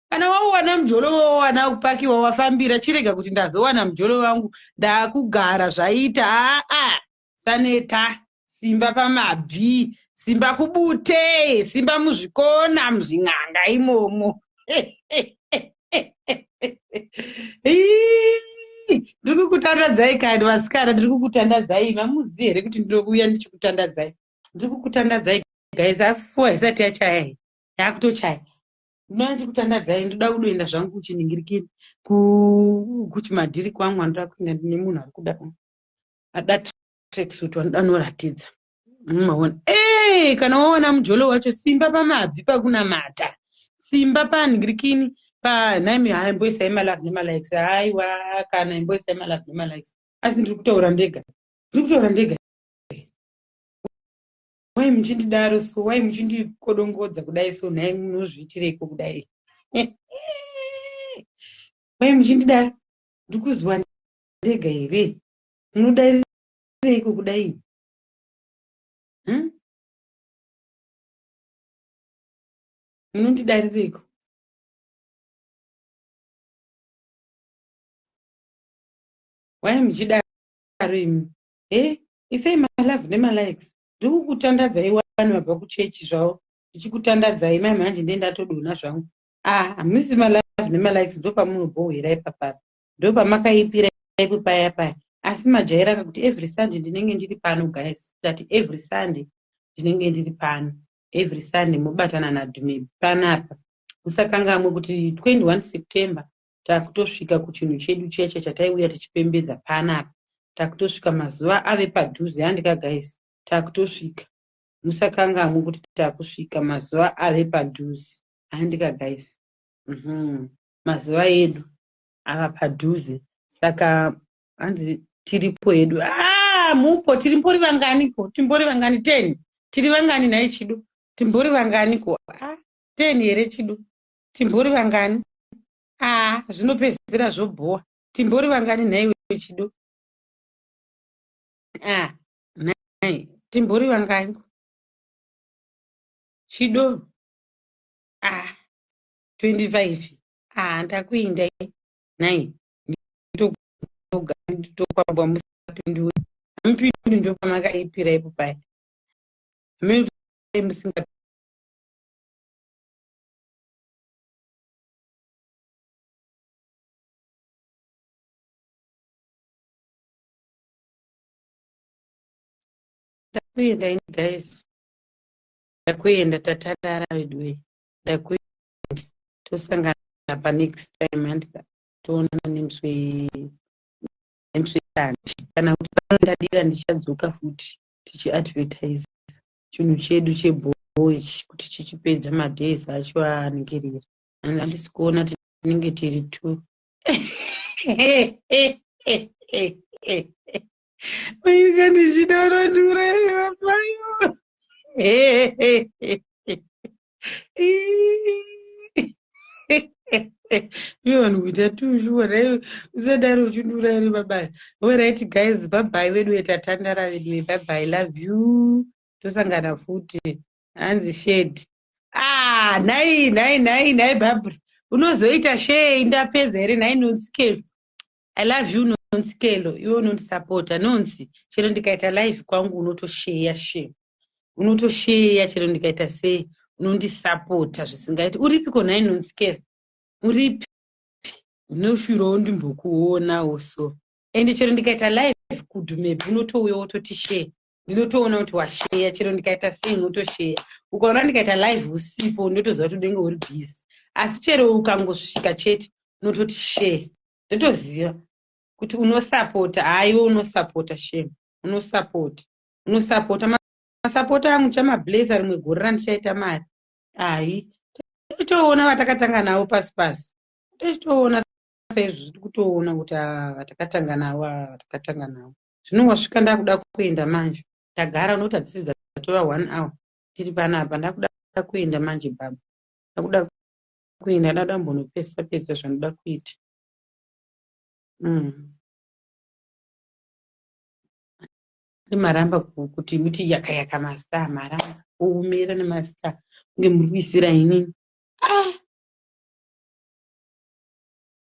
Kana wauwana mujolo wawawana kupaki, wawafambira, chirega kuti ndazowana mujolo wangu, ndaakugara, zvaita. Aa, saneta, simba pamabvi, simba kubute, simba muzvikona, muzvin'anga imomo. Ndiri kukutandadzai kani vasikana, ndiri kukutandadzai. Mamuzivi here kuti ndinokuuya ndichikutandadzai? Ndiri kukutandadzai guys. Afuwa isati yachaya, yakutochaya. Ndinoya ndichikutandadzai. Ndoda kudoenda zvangu kuchiningirikini, kuchimadhiri kwangu. Anoda kuenda, ndine munhu ari kuda ada tracksuit, wanoda noratidza. Maona? Ee, kana wawana mujolo wacho, simba pamabvi, pakunamata, simba panhingirikini panhaimi. Hai, imboisai malove nemalikes. Haiwa, kana imboisai malove nemalikes. Asi ndiri kutaura ndega, ndiri kutaura ndega. Wai muchindidaro so? Wai muchindikodongodza kudai so? Nhai, munozviitireiko kudai? Wai muchindidaro? Ndiri kuzwa ndega here? Munodarireiko kudai? Hmm? Munondidarireiko? Wai muchidaro imi? E, isai malove nemalikes. Ndiri kukutandadzai. Wani vabva kuchechi zvavo. Ndichikutandadzai mai manje ndiye ndatodonha zvangu. Ah, hamusi malove nemalikes ndopamunobhohwera ipapapa. Ndopamakaipira ipo paya paya. Asi majaira kuti every Sunday ndinenge ndiri pano guys. Ndati every Sunday ndinenge ndiri pano. Every Sunday mobatana naDhume panapa. Musakangamwe kuti 21 September takutosvika kuchinhu chedu cheche chataiuya tichipembedza panapa. Takutosvika mazuva ave padhuze handika guys. Takutosvika. Musakangamwe kuti takusvika mazuva ave padhuze. Handika guys. Mazuva edu ava padhuze. Saka hanzi tiripo hedu. Ah, mupo tirimbori vanganiko? Timbori vangani 10? Tiri vangani nhai Chido? Timbori vanganiko? Ah, 10 here Chido? Timbori vangani? Ah, zvinopedzisira zvobhowa. Timbori vangani nhaiwe Chido? Ah, nhai, timbori vangani? Chido. Ah, 25. Ah, ndakuinda nhai. Nditokwambwa musapinduri. Hamupinduri ndopamakaipira ipo paya. Hameno musinga Ndakuenda ini guys. Ndakuenda tatandara veduwe. Ndakuenda tosangana pa next time handika toonana nemusi weSunday kana kuti ndadira ndichadzoka futi tichiadvertise chinhu chedu chebhoo ichi kuti chichipedza madays acho aaningirira. Handisi kuona tinenge tiri two. Maika ndichida unondiurayira payo. Iwe vanhu kuita tushuwa dai usadaro uchindiurayira mabasa. Alright guys, bye bye veduwe tatandara veduwe bye bye love you. Tosangana futi. Hanzi shed. Ah, nhai nhai nhai nhai Barbara. Unozoita share ndapedza here nhai Nonsikelo. I love you Nonsikelo. Iwe unondisapota Nonsi. Chero ndikaita live kwangu unotosheya share. Unotosheya chero ndikaita sei unondisapota zvisingaiti. Uripiko nhai Nonsikelo? Uripi? Ndinoshuvirawo ndimbokuonawo so. Ende chero ndikaita live kuDhumebhi unotouya wototi share. Ndinotoona kuti washeya chero ndikaita sei unotosheya. Ukaona ndikaita live usipo unotoziva kuti unenge uri busy. Asi chero ukangosvika chete unototi share. Ndotoziva kuti unosapota. Haiwa unosapota shame. Unosapota. Unosapota. Masapota angu chamablesser rimwe gore randichaita mari. Hai. Totoona vatakatanga navo pasi pasi. Tochitoona saizvozvi tiri kutoona kuti vatakatanga navo vatakatanga navo. Zvino wasvika ndakuda kuenda manje. Ndagara unoti hadzisi dzatova 1 hour tiri panapa ndakuda kuenda manje baba. Ndakuda kuenda ndada kumbonopedzisa pedzisa zvandinoda kuita. Maramba kuti muti yaka yaka mastar maramba kuomera nemastar kunge muri kuisira inini. Ah!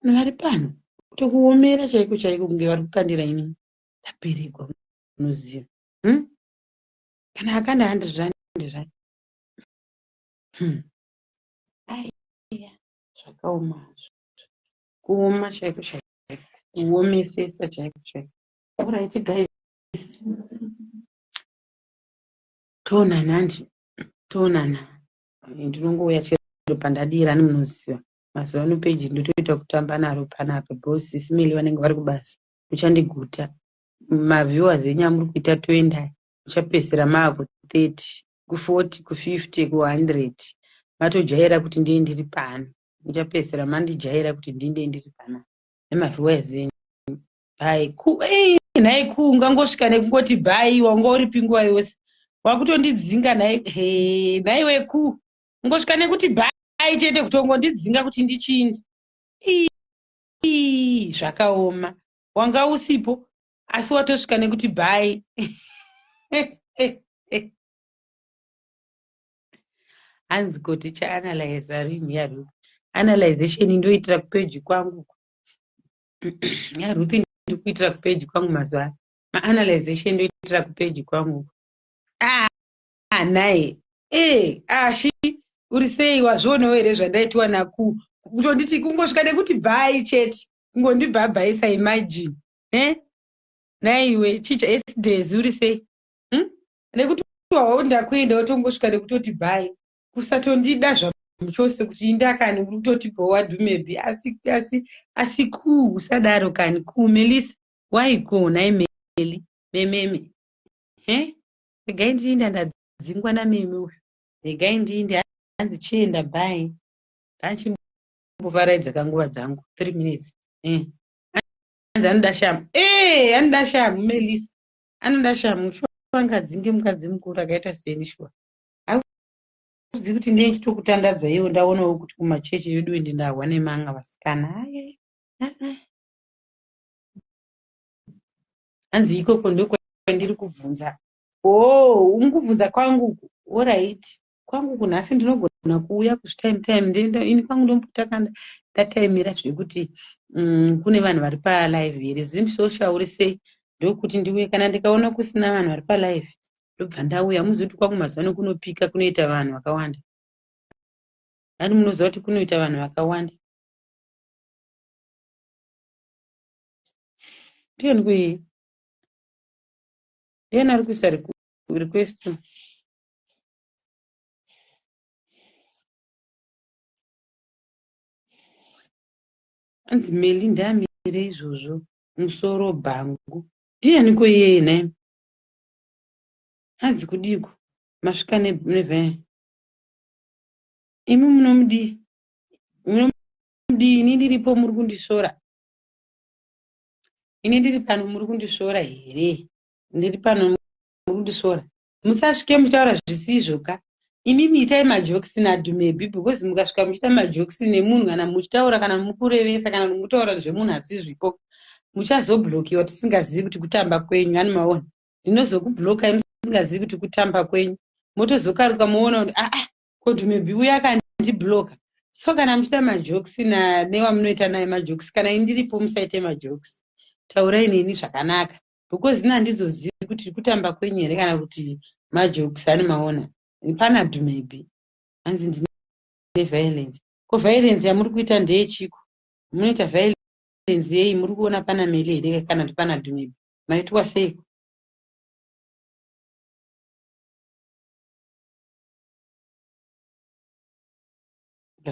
Vanhu vari pano kutokuomera chaiko chaiko kunge vari kukandira inini. Ndaperegwa unoziva. Kana akanda 100 rand rand. Aiya zvakaoma hazvo. Kuoma chaiko chaiko. Kuomesesa chaiko chaiko. Alright guys. Toonana handi. Toonana. Ndinongouya chero pandadira ani munoziva. Mazuva ano peji ndotoita kutamba naro panapa because sisi Meli vanenge vari kubasa. Muchandiguta. Maviewers enyu amuri kuita 20 muchapedzisira maaku 30, ku 40, ku 50, ku 100. Matojaira kuti ndiye ndiri pano. Muchapedzisira mandijaira kuti ndinde ndiri pano. Nemaviewers enyu. Bye. Nhai ku ungangosvika nekungoti bye wanga uripi nguva yose. Wakutondidzinga nhai. He, nhaiwe ku. Ungosvika nekuti bye chete kutongondidzinga kuti ndichindi. Ii, zvakaoma. Wanga usipo asi watosvika nekuti bye. Hanzi ko tichaanalyza rini yaRuth. Analyzation ndoitira kupeji kwangu. YaRuth ndiri kuitira kupeji kwangu mazuva ano. Maanalyzation ndoitira kupeji kwangu. Ah, nhai. Ashi. Uri sei? Wazvionawo here zvandaitiwa naku? Kutonditi kungosvika nekuti bye chete, kungondibhabhaisa, imagine. Eh? Naiwe chicha esdays, uri sei? Nekuti wawo ndakuenda, wotongosvika nekutoti bye, kusatondida zvamuchose kuti indakani uri kutoti bhowa Dumebi. Asi ku usadaro kani ku Melisa, waiko nhai Meli mememe he? Regai ndiinda, ndadzingwa nameme uyu. Regai ndiinde, hanzi chienda, bye. Ndanchimbovaraidza kanguva dzangu 3 minutes. Hanzi anoda shamu. E, anoda shamu Melisa, anoda shamu. Shuwa angadzinge mukadzi mukuru akaita seni? Shuwa hauzivi kuti ndee chitokutandadza iwo. Ndaonawo kuti kumachechi edu ndindahwa nemanga vasikana. Aye, hanzi ikoko ndokwandiri kubvunza. O, ungubvunza kwangu? Alright, kwangu kunhasi ndinogona kuuya kuzvitime time. Ndoenda ini kwangu, ndombotaka ndataimira zvekuti kune vanhu vari palive here. Zim Social, uri sei? Ndokuti ndiuye kana ndikaona kusina vanhu vari palive, ndobva ndauya. Muzivi kuti kwangu mazuva ano kunopika, kunoita vanhu vakawanda. Ani munoziva kuti kunoita vanhu vakawanda? Ndiani kuiyi? Ndiani ari kuisa request? Anzi Meli ndamire izvozvo, musoro bhangu. Ndiani ko iyeye nhai? Hanzi kudiko masvika nevhaya imi? Munomudii? Munomudii? Ini ndiripo, muri kundisvora. Ini ndiri pano, muri kundisvora here? Ndiri pano, muri kundisvora. Musasvike muchitaura zvisizvo ka. Imimi itai majokes naDumebi, because mukasvika muchiita majokes nemunhu, kana muchitaura, kana mukurevesa, kana mukutaura zvemunhu asizvipo, muchazoblokiwa tisingazivi kuti kutamba kwenyu. Ani maona, ndinozokublokai musingazivi kuti kutamba kwenyu, motozokaruka moona kuti aa, ko Dumebi uyo akandibloka. So kana muchiita majokes newamunoita naye majokes, kana ini ndiripo, musaite majokes. Taurai neni zvakanaka, because ini handizozivi kuti kutamba kwenyu here kana kuti majokes. Ani maona, pana Dumebi hanzi ndine violence. Ko violence yamuri kuita ndeyechiko? Munoita violence yei? Muri kuona pana Meli here kana kuti pana Dumebi? Maitwa seiko?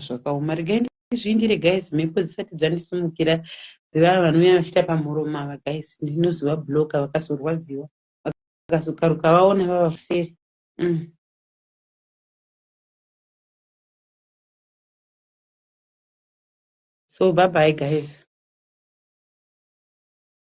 Zvakaoma. Regai ndizviindire guys, mhepo dzisati dzandisimukira dzevava vanouya vachiita pamuromo ava. Guys, ndinozovabloka vakazorwadziwa, vakazokaruka vaona vava kuseri. So bye bye guys.